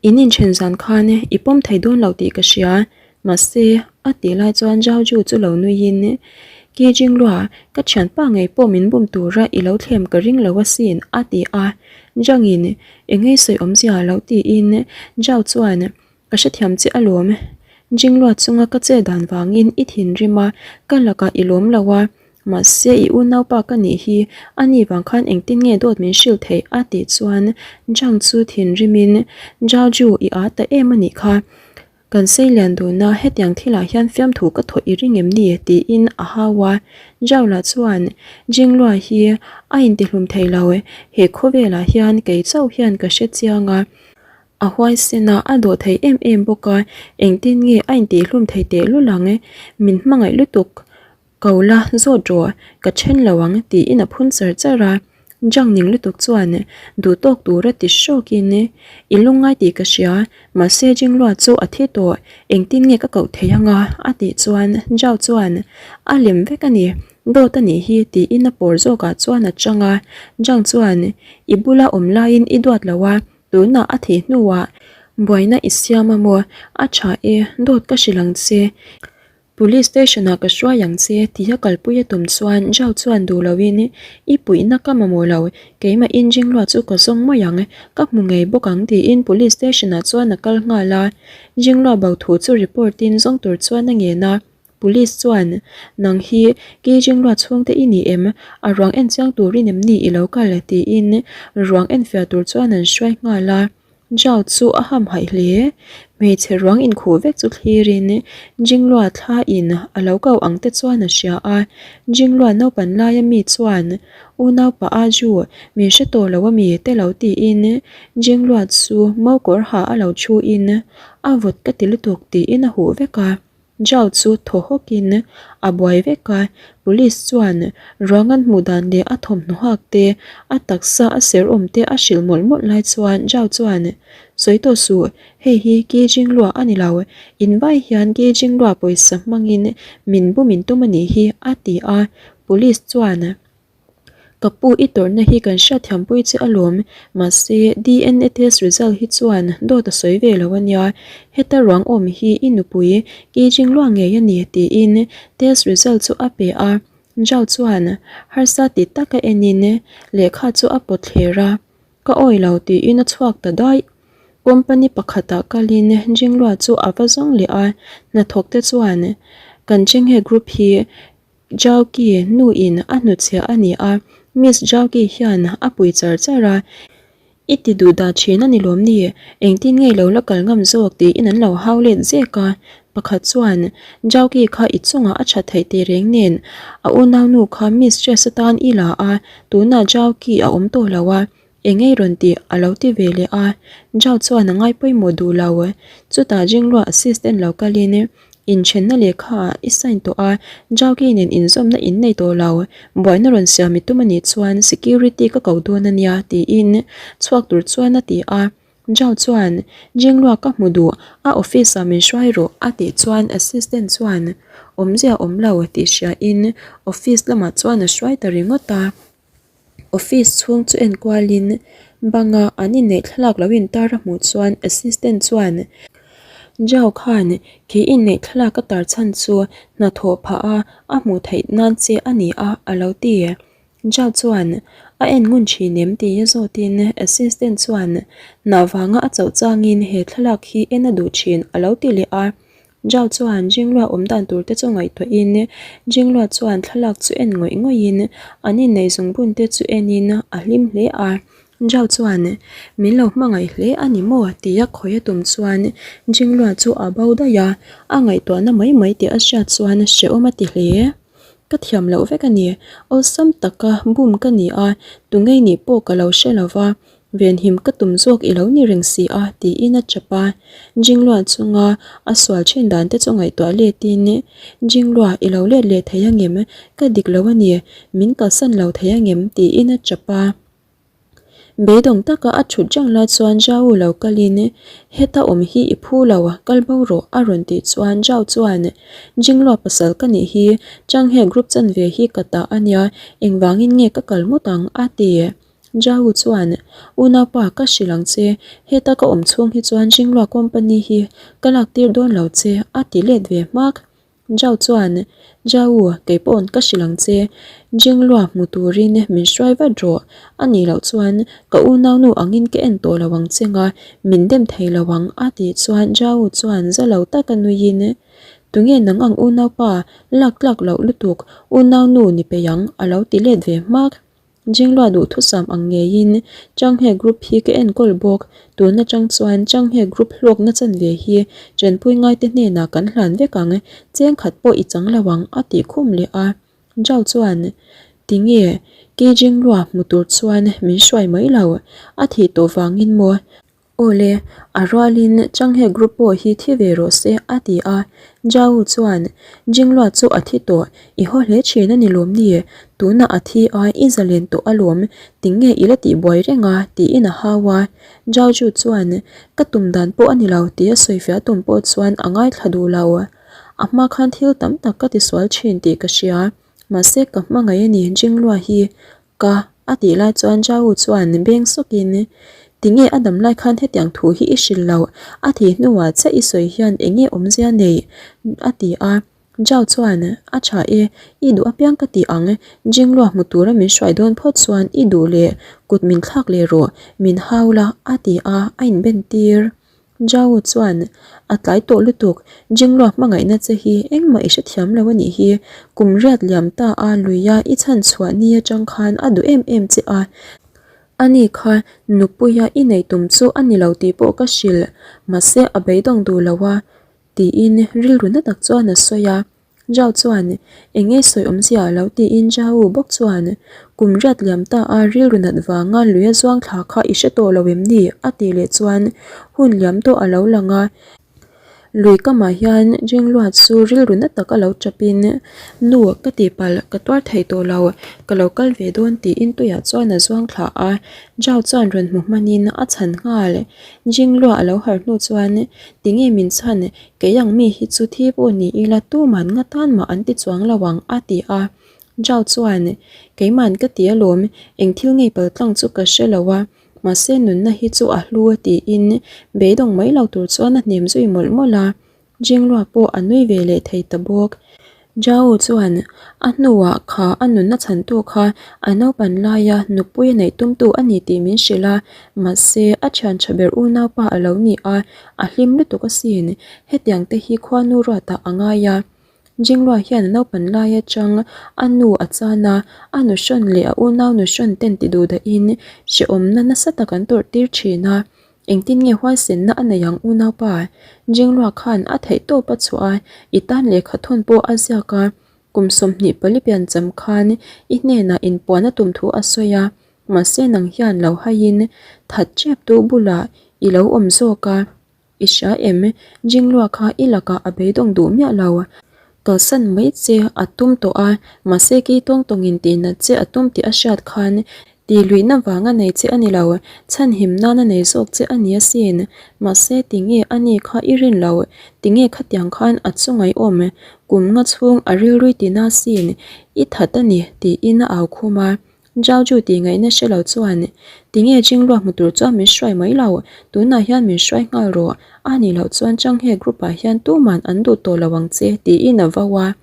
In inthen zan khan i pawm thei dawn lo tih ka hria, mahse a tih lai chuan Zhao Ju chu lo nuiin Ki Jinglua, ka thianpa ngei pawh min bum tura i lo thlem ka ring lo asin a ti a, Zhangin engei sawi awmzia lo tiin Zhao chuan Ka hrethiam che alawm. Jinglua chunga ka che dan vangin i thinrim a, ka lakah i lawm lo a, mahse i unaupa ka nih hi, ani vang khan engtin nge dawt min hrilh theih a tih chuan Zhang chu thinrimin Zhao Ju i â ta em a nih kha, kan seilian dun a, hetiang thilah hian fiamthu ka thawh i ring em ni? tiin a hau a, Zhao lah chuan Jinglua hi a intihlum thei lo, he khawvelah hian kei chauh hian ka hrechiang a, A huaisen a, a dawh thei em em bawk a, engtin nge a intihhlum thei teh lul ang? Min hmangaih lutuk ko la zawt rawh, ka then lo ang tiin a phun char char a. Jang ning lutuk chuan duh tawk tura ti hrawkin, I lungngai tih ka hria, mahse Jinglua chu a thi tawh, engtin nge ka koh thei ang a? a tih chuan Zhao chuan, A lem vek a ni, dawt a nih hi tiin a pawr zawkah chuan a chang a. Jang chuan, I bula awm laiin i duat lo a, Tunah a thih hnuah buaina i siam a maw? A tha e, dawt ka hrilh ang che. Police station ah ka hruai ang che tia kalpui a tum chuan Zhao chuan duh loin I puihna ka mamawh lo, keimah in Jinglua chu ka zawng mai ang, ka hmu ngei bawk ang tiin police station ah chuan a kal nghal a. Jinglua bo thu chu report in zawng tur chuan a ngen a. Police chuan, Nang hi Keijinglua chhungte i ni em? A ruang en chiang turin em ni i lo kal? tiin ruang enfiah tur chuan an hruai nghal a. Zhao chu a hamhaih hle. Hmeichhe ruang inkhuh vek chu thlirin Jinglua thla in a lo kau ang te chuan a hria a. Jinglua naupan laia mi chuan, Unaupa a Zhu, min hre tawh lo ami? te lo tiin Jinglua chu mokawr ha a lo thu in a vawt ka ti lutuk tiin a huh vek a. Zhao chu thaw hawkin a buai vek a, police chuan ruang an hmuh dan leh a thawmhnaw hak te, a taksa a ser awm te a hrilh mawlh mawlh lai chuan Zhao chuan, Sawi tawh suh, hei hi Ki Jinglua a ni lo, in vai hian Ki Jinglua pawisa hmangin min bum in tum a nih hi, a ti a, police chuan. Ka pu i tawrhna hi kan hriatthiam pui che alawm, mahse DNA test result hi chuan dawt a sawi ve lo ania, heta ruang awm hi i nupui Ki Jinglua ngei a ni tiin test result chu a pe a. Zhao chuan harsa ti taka enin lehkha chu a pawt thler a, Ka awi lo tiin a chhuak ta daih. Company pakhatah kalin Jinglua chu a va zawng leh a, hnathawk te chuan kan Chenghe Group hi Zhao Qi nuin a hnutchhiah a ni a, Miss Zhao Qi hian a pui char char a, I ti duh dah thin a ni lawm ni? Engtin nge lo la kal ngam zawk tiin an lo hau let zek a, pakhat chuan Zhao Qi kha i chungah a that theih teh reng nen a unaunu kha mistress atan i la a, tunah Zhao Qi a awm tawh lo a, eng ei rawn tih a lo ti ve leh a, Zhao chuan a ngai pawimawh duh lo. Chutah Jinglua assistant lo kalin Inthenna lehkha ah i sign tawh a, Jauki nen inzawmna in nei tawh lo, buaina rawn siam i tum anih chuan security ka ko dawn ania tiin chhuak tur chuan a ti a. Jao chuan, Jinglua ka hmu duh, a office ah min hruai rawh a tih chuan assistant chuan awmzia awm lo tih hria in office lamah chuan a hruai ta ringawt a. Office chhung chu en kualin banga an inneih thlalak lo intar a hmuh chuan assistant chuan Jao khan khi inneih thlalak a tar chhan chu hnathawh phah a a hmuh theih nan che a ni a a lo ti. Jao chuan a en ngun thin em tia zawtin assistant chuan hnah vanga a chauh changin he thlalak hi en a duh thin a lo ti leh a. Zhao chuan Jinglua awm dan tur te chu ngaihtuahin Jinglua chuan thlalak chu en ngawih ngawih in an inneih zungbun te chu en in a hlim hle a. Zhao chuan min lo hmangaih hle a ni maw tia khawi a tum chuan Jinglua chu a bo daih a, a ngaihtuahna mai mai tih a hriat chuan hrehawm a ti hle. Ka thiam loh vek a ni, awlsam taka bum ka ni a, tungei nih pawh ka lo hre lo va, Venhim ka tum zawk i lo ni reng si a, tiin a chap a. Jinglua chunga a sual thin dan te chu ngaihtuah letin, Jinglua, i lo let leh thei angem? Ka dik lo a ni, min kalsan lo thei angem? tiin a chap a. Beidawng taka a thut reng lai chuan Zhao lo kalin, Heta awm hi i phu lo, kal bo rawh, a rawn tih chuan Zhao chuan, Jinglua pasal ka nih hi, Changhe group chanve hi ka ta a nia, engvangin nge ka kal ngawt ang? a ti. Jahu chuan, Unaupa, ka hrilh ang che, heta ka awm chhung hi chuan Jinglua company hi ka lak tir dawn lo che, a ti let ve hmak. Jahu chuan, Jahu, kei paw'n ka hrilh ang che, Jinglua hmu turin min hruai vat rawh, a nih loh chuan ka unaunu angin ka en tawh lo ang che nga, min dem thei lo ang, a tih chuan Jahu chuan za lo taka nuiin, Tunge nang ang unaupa, lak tlak loh lutuk, unaunu ni peih ang, a lo ti let ve hmak. Jinglua duhthusam ang ngeiin Changhe Group hi ka enkawl bawk. Tun atang chuan Changhe Group hlawkna chanve hi Chenpui ngaite hnenah kan hlan vek ang, cheng khat pawh i chang lo ang, a tih khum leh a. Zhao chuan, Tinge, kei Jinglua hmu tur chuan min hruai mai lo, a thih tawh vangin maw? Aw le, a rualin Changhe Group pawh hi thi ve rawh se, a ti a. Zhao chuan, Jinglua chu a thi tawh, i haw hle thin a ni lawm ni? Tunah a thi a, i zalen tawh alawm, tinge i la tihbuai reng a? tiin a hau a. Zhao Ju chuan, Ka tum dan pawh a ni lo, tia sawifiah tum pawh chuan a ngaithla duh lo. A hma khan thil tam tak ka tisual thin tih ka hria, mahse ka hmangaih a ni Jinglua hi, Ka a tih lai chuan Zhao chuan beng sawkin, Tinge a dam lai khan hetiang thu hi i hrilh loh, a thih hnuah chiah i sawi hian enge awmzia nei? a ti a. Zhao chuan, A tha e, i duh apiang ka ti ang, Jinglua hmu tura min hruai dawn phawt chuan i duh leh kut min thlak leh rawh, min hau la, a ti a, a inben tir. Zhao chuan, A tlai tawh lutuk, Jinglua hmangaihna che hi engmah i hrethiam lo a nih hi, kum riat liam ta a luia i chhan chhuah ni atang khan a duh em em che a, ani kha nupuia i neih tum chu a ni lo tih pawh ka hrilh, mahse a beidawng duh lo a, tiin rilru na tak chuan a sawi a. Zhao chuan, Eng nge sawi awmzia a lo tiin Zhao bawk chuan, Kum riat liam ta a rilru nat vanga lui a zuang thla kha i hre tawh lo em ni? a tih leh chuan hun liam tawh a lo lang a. Lui kamah hian Jinglua chu rilru na tak a lo tap in, Nu, ka tihpalh, ka tuar thei tawh lo, ka lo kal ve dawn tiin tuiah chuan a zuang thla a. Zhao chuan rawn hmu hmanin a chhan nghal. Jinglua a lo harh hnu chuan, Tinge min chhan? Kei ang mi hi chu thi pawh ni ila tuman nga tan mah an ti chuang lo ang, a ti a. Zhao chuan, Keiman ka ti alawm, eng thil ngei pal tlang chu ka hre lo a, mahse nunna hi chu a hlu a tiin beidawng mai lo tur chuan a hnem zui mawlh mawlh a. Jinglua pawh a nui ve leh thei ta bawk. Zhao chuan a hnuah kha a nunna chhantu kha a naupan laia nupui a neih tumtu a ni tih min hrilh a, mahse a thian tha ber unaupa a lo ni a, a hlim lutuk asin. Hetiang te hi khuanu ruatah a ngai a. Jinglua hian a naupan lai atang a nu a chan a, a nuhrawn leh a unau nuhrawn ten ti duh dahin hrehawmna nasa tak an tawrh tir thin a. Engtin nge huaisenna a nei ang unaupa? Jinglua khan a theih tawp a chhuah a, i tan lehkha thawn pawh a ziak a. Kum 24 piancham khan i hnenah inpuan a tum thu a sawi a, mahse nang hian lo haiin that tep tu bulah i lo awm zawk a. I hria em? Jinglua kha i lakah a beidawng duh miah lo. Kalsan mai che a tum tawh a, mahse kei tawng tawngin tihnat che a tum tih a hriat khan tihluihna vanga nei che a ni lo, chhanhim nana nei zawk che a ni asin. Mahse tinge a ni kha i rin lo, tinge khatiang khan a chungaihawm kum nga chhung a rilrui tina asin, i that a ni tiin a au khum a. Zhao Ju tih ngaihna hre lo chuan, Tinge Jinglua hmu tur chuan min hruai mai lo, tunah hian min hruai nghal rawh, a nih loh chuan Changhe group ah hian tuman an duh tawh lo ang che tiin a vau a.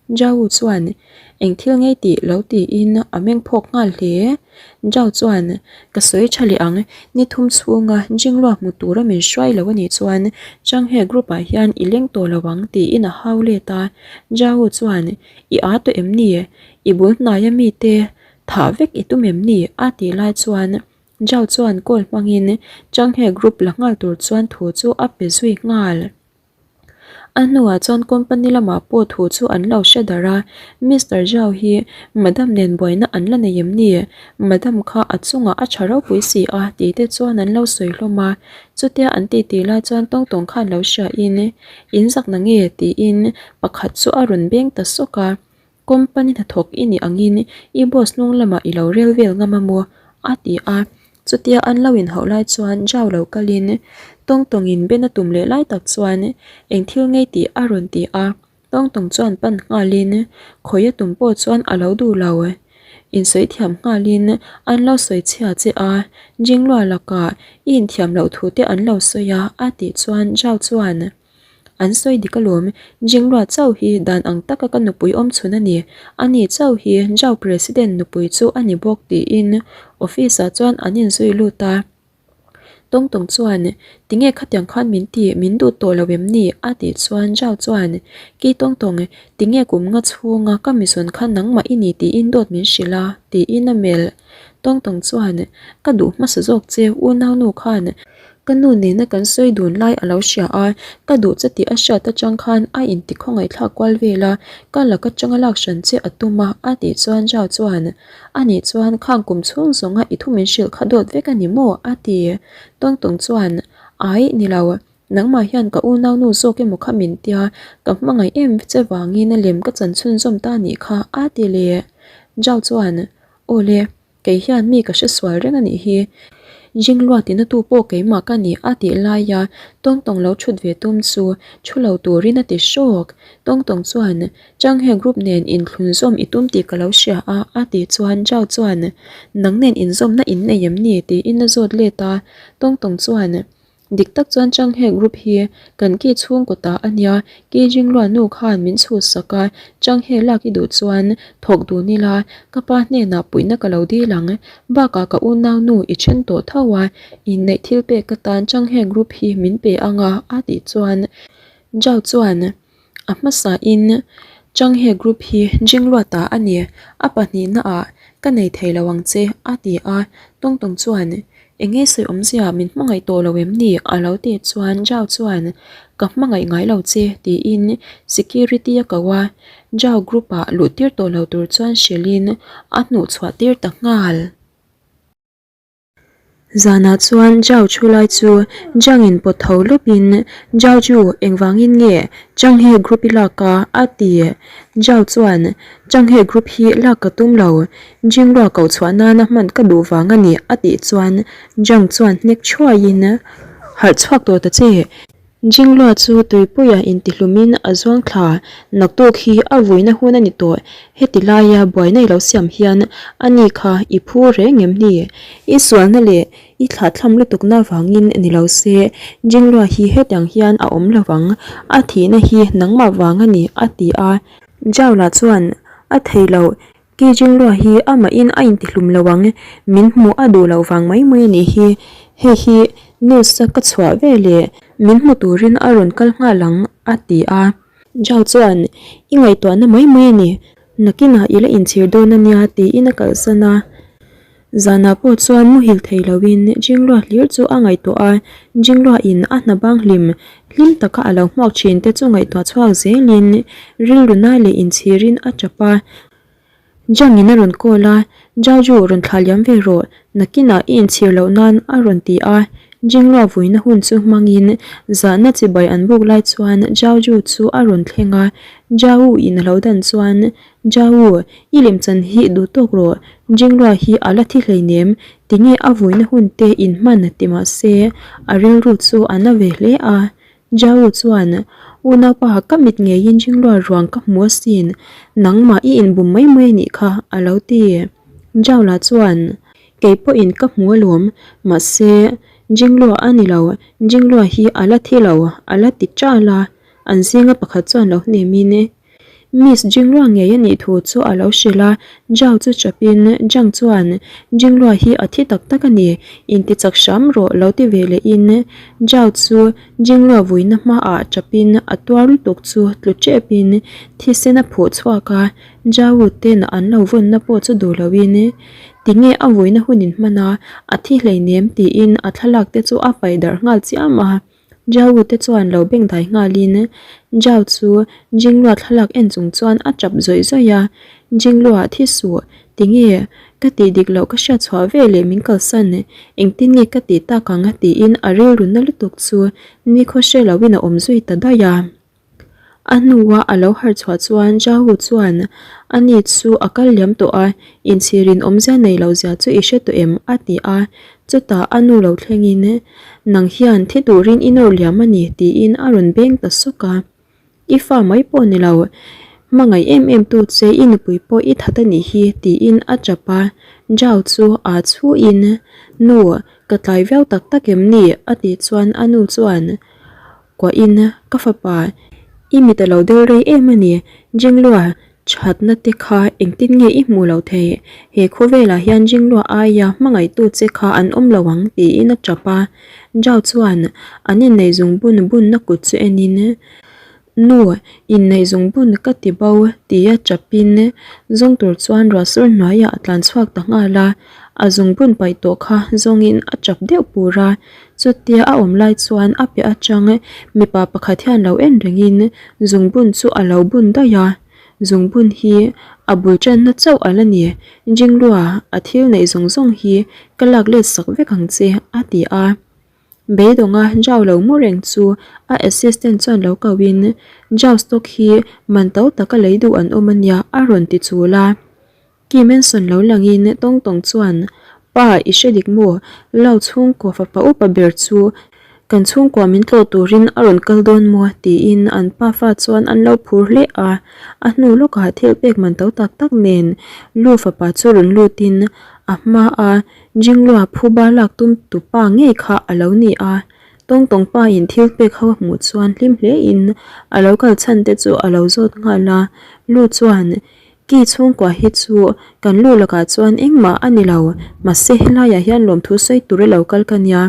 Zhao chuan, Eng thil ngei tih lo tiin a meng phawk nghal hle. Zhao chuan, Ka sawi tha leh ang, ni thum chhunga Jinglua hmu tura min hruai lo a nih chuan Changhe group ah hian i leng tawh lo ang tiin a hau let a. Zhao chuan, I aa tawh em ni? I bul hnaia mite thah vek i tum em ni? a tih lai chuan Zhao chuan call hmangin Changhe Group la nghal tur chuan thu chu a pe zui nghal. A hnuah chuan company lamah pawh thu chu an lo hre darh a, Mister Zhao hi Madam nen buaina an la nei em ni? Madam kha a chungah a tha ropui si a tih te chuan an lo sawi hlawm a. Chutia an titi lai chuan tawng tawng khan lo hriain, In zak na nge? tiin pakhat chu a rawn beng ta sawk a. Company hnathawk i nih angin i boss hnung lamah i lo rel vel ngam a maw? a ti a. Chutia an lo inhauh lai chuan Zhao lo kalin tawng tawngin Ben a tum leh lai tak chuan eng thil ngei tih a rawn ti a. Tawng tawng chuan pan nghalin khawi a tum pawh chuan a lo duh lo. Insawi thiam nghalin an lo sawi chhia che a, Jinglua lakah i inthiam loh thu te an lo sawi a a tih chuan Zhao chuan An sawi dik alawm, Jinglua chauh hi dan ang taka ka nupui awm chhun a ni, ani chauh hi Zhao President nupui chu a ni bawk tiin office ah chuan an inzui lut a. Tawng tawng chuan, Tinge khatiang khan min ti, min duh tawh lo em ni? a tih chuan Zhao chuan, Ki tawng tawng, tinge kum nga chhunga ka mizawn kha nangmah i ni tiin dawt min hrilh a? tiin a melh. Tawng tawng chuan, Ka duh hmasa zawk che, unaunu khan Ka nu nena kan sawi dun lai a lo hria a, ka duh che tih a hriat atang khan a inti khawngaihthlak kual vel a, ka lak atanga lak hran che a tum a, a tih chuan Zhao chuan, A nih chuan khang kum chhung zawnga i thu min hrilh kha dawt vek a ni maw? a ti. Tawng tawng chuan, Ai, ni lo, nangmah hian ka unaunu zawk emaw kha min tia, ka hmangaih em che vangin a lem ka chan chhunzawm ta nih kha, a ti leh. Zhao chuan, Aw le. Kei hian mi ka hre sual reng a nih hi. Jinglua tina tu pawh keimah ka ni a tih laia Tawng Tawng lo thut ve tum chu thu lo turin a ti hrawk. Tawng Tawng chuan, Changhe group nen inthlun zawm i tum tih ka lo hria a a tih chuan Zhao chuan, Nang nen inzawmna in nei em ni? tiin a zawt let a. Tawng Tawng chuan, Dik tak chuan Changhe group hi kan ki chhungkaw ta a nia, ki Jinglua nu khan min chhuhsak a, Changhe lak i duh chuan thawk dun ila, ka pa hnenah puihna ka lo dil ang, bakah ka unau nu i then tawh tho a, inneih thil pek ka tan Changhe group hi min pe ang a a tih chuan Zhao chuan a hmasa in Changhe group hi Jinglua ta a ni, a pahnihna ah ka nei thei lo ang che a ti a, Tawng Tawng chuan Eng nge sawi awmzia min hmangaih tawh lo em ni? a lo tih chuan Zhao chuan Ka hmangaih ngai lo che tiin security a ko a, Zhao group ah luh tir tawh lo tur chuan hrilhin a hnuh chhuah tir ta nghal. Zanah chuan Zhao thu lai chu Zhang in pawt tho lawp in Zhao chu engvangin nge Changhe group i lak a? a ti. Zhao chuan Changhe group hi lak ka tum lo, Jinglua koh chhuah nana hman ka duh vang a ni a tih chuan Zhang chuan hnek thuaiin harh chhuak tawh ta che. Jinglua chu tuipuia intihlumin a zuang thla, naktuk hi a vuina hun a ni tawh, heti laia buaina i lo siam hian a ni kha i phu reng em ni? I sualna leh i thlahthlam lutukna vangin ni lo se, Jinglua hi hetiang hian a awm lo vang, a thihna hi nangmah vang a ni a ti a. Zhao lah chuan, A thei lo, Ki Jinglua hi amahin a intihlum lo ang, min hmuh a duh loh vang mai mai a nih hi. Hei hi news a ka chhuah ve leh min hmu turin a rawn kal nghal ang, a ti a. Zhao chuan, I ngaihtuahna mai mai a ni, nakinah i la inchhir dawn a nia, tiin a kalsan a. Zanah pawh chuan muhil thei loin Jinglua hlir chu a ngaihtuah a, Jinglua in a hna bang hlim hlim taka a lo hmuak thin te chu ngaihtuah chhuak zelin rilru na leh inchhirin a tap a. Jang in a rawn call a, Jaju rawn thlah liam ve rawh, nakinah i inchhir loh nan a rawn ti a. Jinglua vuina hun chu hmangin zahna chibai an buk lai chuan Jaju chu a rawn thleng a, Jau in a lo dan chuan Jau, i lemchan hi duh tawk rawh, Jinglua hi a la thi hleinem, tinge a vuina hun te in hman ti mah se, a rilru chu a na ve hle a. Jau chuan, Unaupa ka mit ngeiin Jinglua ruang ka hmu asin, nangmah i inbum mai mai anih kha, a lo ti. Jau lah chuan, Kei pawhin ka hmu alawm, mahse, Jinglua a ni lo, Jinglua hi a la thi lo, a la ti ṭal a, an zinga pakhat chuan lo hnemin, Miss Jinglua ngei a nih thu chu a lo hrilh a, Zhao chu chapin Zhang chuan Jinglua hi a thi tak tak a ni, inti chak hram rawh lo ti ve lehin Zhao chu Jinglua vuina hmaah chapin a tuar lutuk chu tlu tepin thisen a phuh chhuak a, Zhao ten an lo vawnna pawh chu duh loin tinge a vuina hun in hman a, a thi hleinem tiin a thlalak te chu a paih darh nghal chiam a. Zhao te chuan lo beng dai nghalin Zhao chu Jinglua thlalak en chung chuan a tap zawih zawih a, Jinglua thi suh, tinge ka tih dik loh ka hriat chhuah ve leh min kalsan, engtin nge ka tih tak ang tiin a rilru na lutuk chu nikhaw hre loin a awm zui ta daih a. A hnua a lo harh chhuah chuan Zhao chuan a ni chu a kal liam tawh a, inchhirin awmzia nei lo zia chu i hre tawh em? a ti a. Chutah a nu lo thlengin, Nang hian thi turin i nawr liam a ni tiin a rawn beng ta sawk a. I fa mai pawh ni lo, hmangaih em em tu che i nupui pawh i that a nih hi tiin a tap a. Zhao chu aa chhuin, Nu, ka tlai viau tak tak em ni? a tih chuan a nu chuan, Kuahin, Ka fapa, i mit a lo del rei em a ni. Jinglua, thatna te kha engtin nge i hmuh loh theih? He khawvelah hian Jinglua aia hmangaihtu che kha an awm lo ang, tiin a tap a. Zhao chuan an inneih zungbun bunna kut chu enin, Nu, inneih zungbun ka ti bo, tia tapin zawng tur chuan ruahsur hnuaiah a tlan chhuak ta nghal a. A zungbun paih tawh kha zawngin a tap deuh pur a. Chutia a awm lai chuan a piah atang mipa pakhat hian lo en rengin zungbun chu a lo bun daih a, zungbun hi a bul tanna chauh a la ni, Jinglua a thil neih zawng zawng hi ka lak let sak vek ang che a ti a. Beidawnga Zhao lo mu reng chu a assistant chuan lo ko in Zhao stock hi man to taka lei duh an awm a nia a rawn ti chul a. Ki Manson lo langin tawng tawng chuan, Pa, i hre dik maw? Lau chhungkaw fapa upa ber chu kan chhungkua min tlawh turin a rawn kal dawn maw? tiin an pafa chuan an lo phur hle a. A hnu lawkah thil pek man to tak tak nen Lu fapa chu rawn lutin a hmaa Jinglua phuba lak tum tu pa ngei kha a lo ni a. Tawng tawng pa in thil pek ho a hmuh chuan hlim hlein a lo kal chhan te chu a lo zawt nghal a. Lu chuan Ki chhungkua hi chu kan lu lakah chuan engmah a ni lo, mahse helaiah hian lawmthu sawi tur i lo kal ka nia.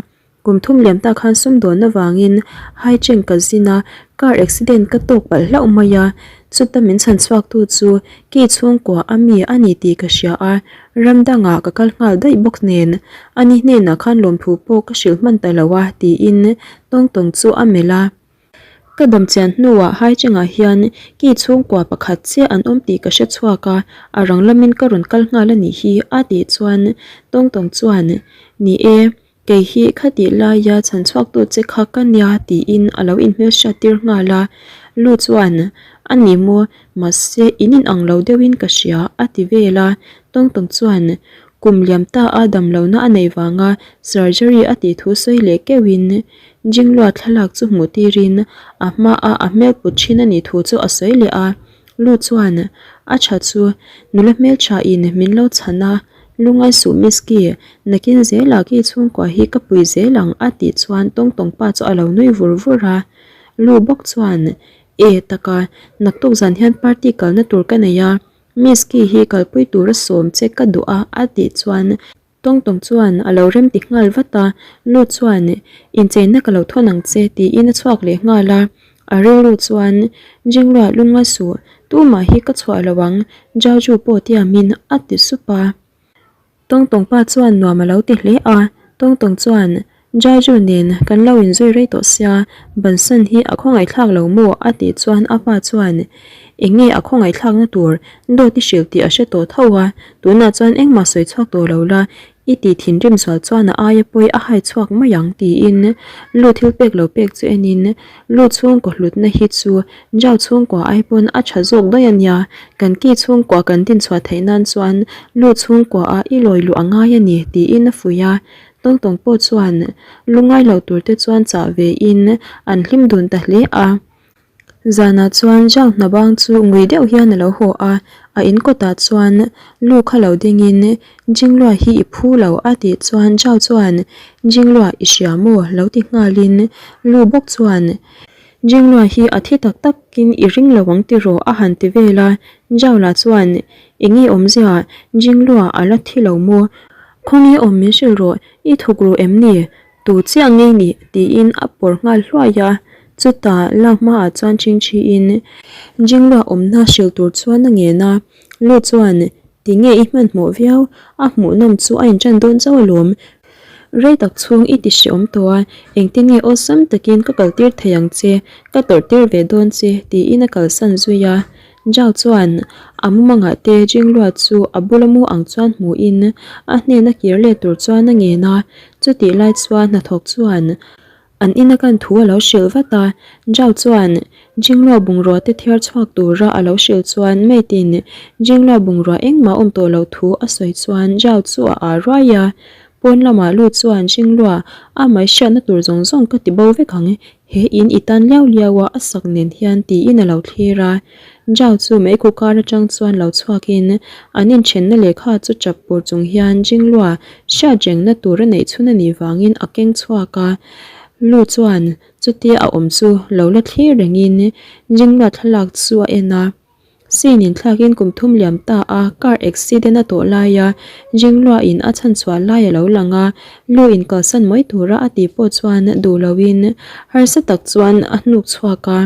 Kum thum liam tak khan sumdawn avangin Haicheng ka zin a, car accident ka tawk palh hlauh mai a, chuta min chhan chhuaktu chu Ki chhungkua a mi a ni tih ka hria a, ram dangah ka kal nghal daih bawk nen ani hnenah khan lawmthu pawh ka hrilh hman ta lo a tiin tawng tawng chu a melh a. Ka dam chian hnuah Haichengah hian ki chhungkua pakhat chiah an awm tih ka hre chhuak a, a rang lamin ka rawn kal nghal a nih hi a tih chuan Tawng Tawng chuan, Ni e, kei hi khatih laia chhan chhuaktu che kha ka nia tiin a lo inhmelhriat tir nghal a. Lu chuan, A ni maw, mahse in inang lo deuhin ka hria a ti vel a. Tawng Tawng chuan, Kum liam ta a damlohna a neih vanga surgery a tih thu sawi leh keuhin Jinglua thlalak chu hmuh tirin a hmaa a hmel put thin a nih thu chu a sawi leh a. Lu chuan a tha chu nula hmeltha in min lo chhan a, Lungai suh Miss Ki, nakin zelah ki chhungkua hi ka pui zel ang a tih chuan Tawng Tawng pa chu a lo nui vur vur a. Lu bawk chuan. E taka, naktuk zan hian party kalna tur ka nei a, Miss Ki hi kalpui tura sawm che ka duh a a tih chuan Tawng tawng chuan a lo rem ti nghal vat a, Lu chuan incheina ka lo thawn ang che tiin a chhuak leh nghal a, a rilru chuan Jingluah lungngai suh, tumah hi ka chhuah lo ang, Jauju pawh tiamin a ti sup a. Tawng tawng pa chuan nuam a lo ti hle a, Tawng tawng chuan Jaju nen kan lo inzui rei tawh sia, bansan hi a khawngaihthlak lo maw? a tih chuan a pa chuan Eng nge a khawngaihthlakna tur dawt i hrilh tih a hre tawh tho a, tunah chuan engmah sawi chhuak tawh lo la, i tih thinrim zual chuan a aia pawi a hai chhuak mai ang tiin lu thil pek lo pek chu enin lu chhungkaw hlutna hi chu Jau chhungkua ai pawn a tha zawk daih a nia, kan ki chhungkua kan dinchhuah theih nan chuan lu chhungkua ah i lawi luh a ngai a ni tiin a fuih a. Tawng tawng pawh chuan lungngai lo tur te chuan chah ve in an hlim dun ta hle a. Zanah chuan Zhang Hnabang chu ngui deuh hian a lo haw a, a in kawtah chuan lu kha lo ding in Jinglua hi i phu lo a tih chuan Zhao chuan Jinglua i hria maw lo ti nghal in lu bawk chuan Jinglua hi a thi tak tak in i ring lo ang tiraw a han ti vel a, Zhao lah chuan eng nge awmzia Jinglua a la thi lo maw? Khawnge awm min hrilh rawh, i thuk ru em ni? Tu chiah ngei ni? tiin a pawr nghal hluai a. Chutah lak hmaah chuan chingchiin Jinglua awmna hrilh tur chuan a ngen a. Lu chuan, Tinge i hmanhmawh viau? A hmuhnawm chu a inṭan dawn chauh alawm. Rei tak chhung i ti hreawm tawh a, engtin nge awlsam takin ka kaltir thei ang che, ka tawrhtir ve dawn che, tiin a kalsan zui a. Zhao chuan a mumangah te Jinglua chu a bula mu ang chuan hmuhin a hnena kir let tur chuan a ngen a, chutih lai chuan hnathawk chuan an ina kan thu a lo hrilh vat a. Zhao chuan Jinglua bungrua te thiar chhuak tura a lo hrilh chuan mate-in Jinglua bungrua engmah awm tawh loh thu a sawi chuan Zhao chu a aa ruai a, pawn lamah lut chuan Jinglua a mai hriatna tur zawng zawng ka ti bo vek ang He in i tan liau liau a a sak nen hian tiin a lo thlir a. Zhao chu meikhu kar atang chuan lo chhuakin an inthenna lehkha chu chap pur chung hian Jinglua hriat rengna tur a neih chhun a nih vangin a keng chhuak a. Lu chuan chutia a awm chu lo la thlir rengin Jinglua thlalak chu a en a. Sin inthlakin kum thum liam ta a car accident a tawh laia Jingluain a chhanchhuah lai a lo lang a, lu inkalsan mai tura a tih pawh chuan duh loin harsa tak chuan a hnuk chhuak a.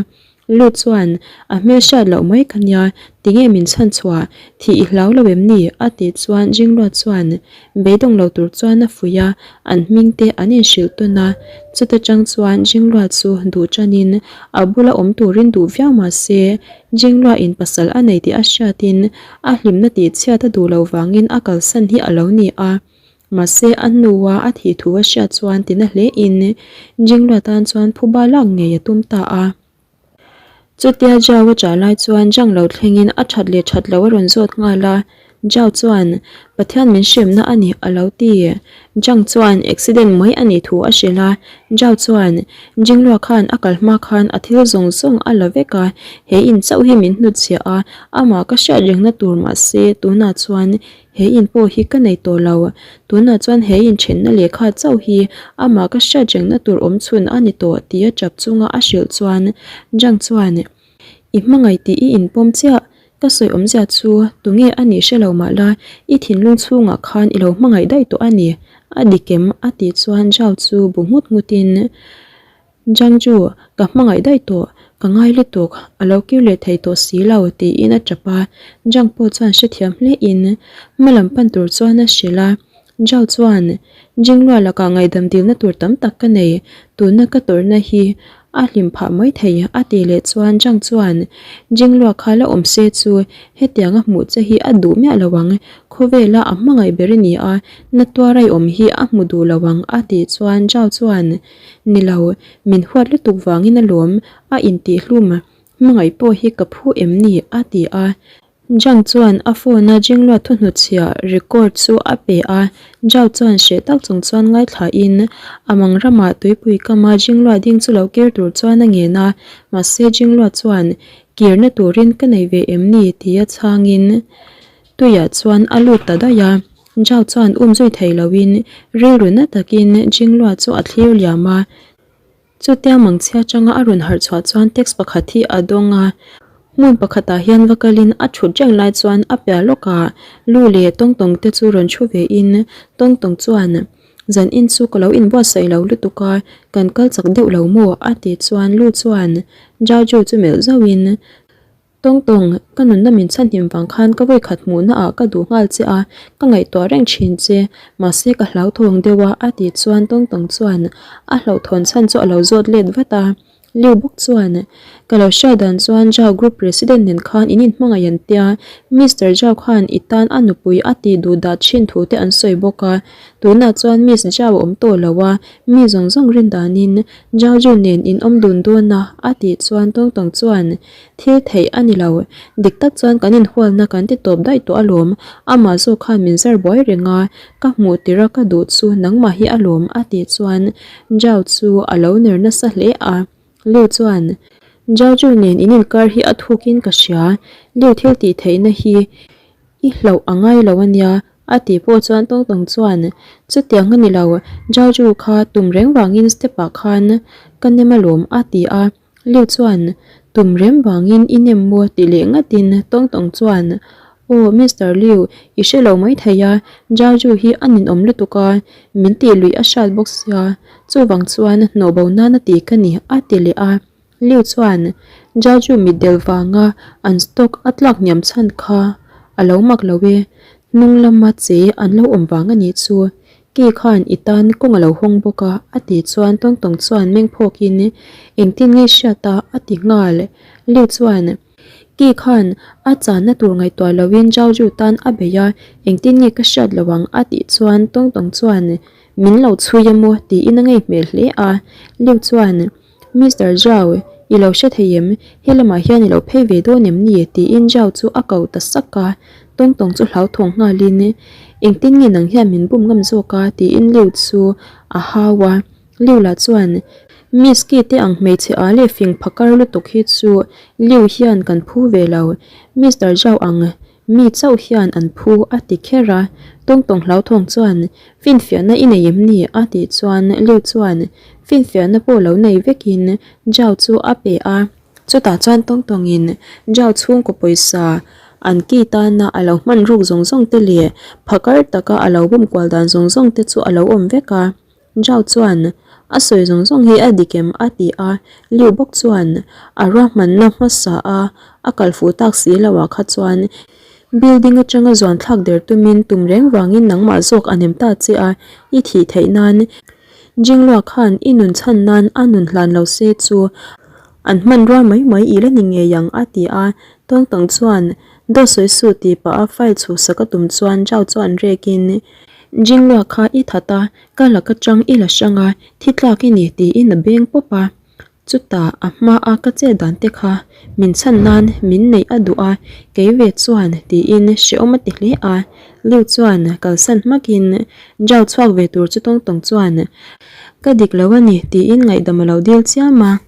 Lu chuan a hmel hriat loh mai ka nia, tinge min chhanchhuah, thih i hlau lo em ni? a tih chuan Jinglua chuan beidawng lo tur chuan a fuih a, an hming te an inhrilh tawn a, chuta tang chuan Jinglua chu duh tanin a bula awm turin duh viau mah se Jinglua in pasal a nei tih a hriatin a hlimna tih chhiat a duh loh vangin a kalsan hi a lo ni a. Mahse a hnua a thih thu a hriat chuan tina hle in Jinglua tan chuan phuba lak ngei a tum ta a. Chutia Zhao a chah lai chuan Zhang lo thlengin a that leh that loh a rawn zawt nghal a. Zhao chuan, Pathian min hremna a ni a lo ti. Zhang chuan accident mai a nih thu a hrilh a. Zhao chuan, Jinglua khan a kal hma khan a thil zawng zawng a la vek a, he in chauh hi min hnutchhiah a, amah ka hriat rengna tur mahse tunah chuan he in pawh hi ka nei tawh lo. Tunah chuan he inthenna lehkha chauh hi amah ka hriat rengna tur awmchhun a ni tawh tia tap chunga a hrilh chuan Zhang chuan, I hmangaih tih i inpawm chiah. Ka sawi awmzia chu tunge a nih hre lo mah la, i thinlung chhungah khan i lo hmangaih daih tawh a ni, a dik em? a tih chuan Zhao chu bu nghut nghutin, Zhangju, ka hmangaih daih tawh, ka ngai lutuk, a lo kir leh thei tawh si lo, tiin a tap a. Zhang pawh chuan hrethiam hlein hma lam pan tur chuan a hrilh a. Zhao chuan, Jinglua lakah ngaihdam dilna tur tam tak ka nei, tuna ka tawrhna hi a hlim phah mai thei, a tih leh chuan Zhang chuan, Jinglua kha la awm se chu hetiang a hmuh che hi a duh miah lo ang, khawvela a hmangaih ber i ni a, na tuar a i awm hi a hmu duh lo ang, a tih chuan Zhao chuan, Ni lo, min huat lutuk vangin alawm a intihhlum, hmangaih pawh hi ka phu em ni? a ti a. Zhang chuan a phone a Jinglua thuhnutchhiah record chu a pe a, Zhao chuan hreh tak chung chuan ngaithlain a mang ramah tuipui kama Jinglua ding chu lo kir tur chuan a ngen a, mahse Jinglua chuan kirna turin ka nei ve em ni tia chhangin tuiah chuan a lut ta daih a, Zhao chuan um zui thei loin rilru na takin Jinglua chu a thlir liam a. Chutia mangchhia atanga a rawn harh chhuah chuan text pakhat hi a dawng a, hmun pakhatah hian va kalin a thut reng lai chuan a piah lawkah lu leh tawngtawng te chu rawn thu ve in tawngtawng chuan zan in chu ka lo inbuatsaih lo lutuk a, kan kal chak deuh lo maw? a tih chuan lu chuan Jaju chu melh zauhin Tawngtawng, ka nunna min chhanhim vang khan ka vawikhat hmuhna ah ka duh nghal che a, ka ngaihtuah reng thin che, mahse ka hlauthawng deuh a a tih chuan Tawngtawng chuan a hlauhthawn chhan chu a lo zawt let vat a. Liu bawk chuan, Ka lo hriat dan chuan Zhao Group President nen khan in inhmangaih an tia, Mister Zhao khan i tan a nupui a tih duh dah thin thu te an sawi bawk a, tunah chuan Miss Zhao a awm tawh lo a, mi zawng zawng rin danin Zhao Jun nen in awm dun dawn a a tih chuan Tawngtawng chuan Thil theih a ni lo. Dik tak chuan kan inhualna kan ti tawp daih tawh alawm. Amah zawk khan min zar buai reng a, ka hmuh tirh a ka duh chu nangmah hi alawm a tih chuan Zhao chu a lo ner nasa hle a. Liu chuan, Zhao Zhu nen in inkar hi a thukin ka hria. Liu thil tih theihna hi i hlauh a ngai lo a nia a tih pawh chuan Tawng Tawng chuan, Chutiang a ni lo. Zhao Zhu kha tum reng vangin step ah khan ka nem alawm a ti a. Liu chuan, Tum rem vangin i nem maw ti leh ngatin Tawng Tawng chuan, Aw Mister Liu, i hre lo mai thei a, Jaju hi a ninawm lutuk a, min tih luih a hrat bawk sia, chuvang chuan hnawh bo nana ti ka ni a ti leh a. Liu chuan, Jaju mitdel vanga an stock a tlak hniam chhan kha a lo mak lo e, hnung lama che an lo awm vang a nih chu, Ki khan i tan kawng a lo hawng bawk a, a tih chuan Tawngtawng chuan meng phawkin engtin nge hriat a, a ti nghal. Liu chuan Ki khan a channa tur ngaihtuah loin Zhao tan a bei a, engtin nge ka hriat lo ang a tih chuan Tawngtawng chuan min lo chhui a maw tiin a ngei hmel hle a. Liu chuan Mister Zhao, i lo hre thei em? He lamah hian i lo phei ve dawn em ni? tiin Zhao chu a ko ta sak a. Tawng tawng chu hlauthawng nghalin, Engtin nge nang hian min bum ngam zawk a? tiin Liu chu a hau a. Liu lah chuan, Miss Ki te ang hmeichhe a leh fing phakar lutuk hi chu Liu hian kan phu ve lo. Mister Zhao ang Mi chauh hian an phu a ti kher a, Tawngtawng hlauthawng chuan, Finfiahna i nei em ni? a tih chuan Liu chuan finfiahna pawh lo nei vekin Zhao chu a pe a. Chutah chuan Tawngtawngin Zhao chhungkaw pawisa an ki tana a lo hman ruk zawng zawng te leh phakar taka a lo bum kual dan zawng zawng te chu a lo awm vek a. Zhao chuan, A sawi zawng zawng hi a dik em? a ti a. Liu bawk chuan, A ruahmanna hmasa a, a kal fuh tak si lo ah kha chuan building atanga zuan thlak der tumin tum reng vangin nangmah zawk a nem ta che a, i thih theih nan Jinglua khan i nun chhan nan a nun hlan lo se chu an hmanrua mai mai i la ni ngei ang a ti a. Tawngtang chuan, Dawt sawi suh tih pah a file chhuhsak a tum chuan Zhao chuan rekin, Jinglua kha i that a, Ka lak atang i la hrang a, thi tlak i ni tiin a beng pawp a. Chutah a hma a ka chet dan te kha min chhan nan min neih a duh a, kei ve chuan tiin hrehawm a ti hle a. Liu chuan kalsan hmakin Zhao chhuak ve tur chu tawng tawng chuan ka dik lo a ni tiin ngaihdam a lo dil chiam a.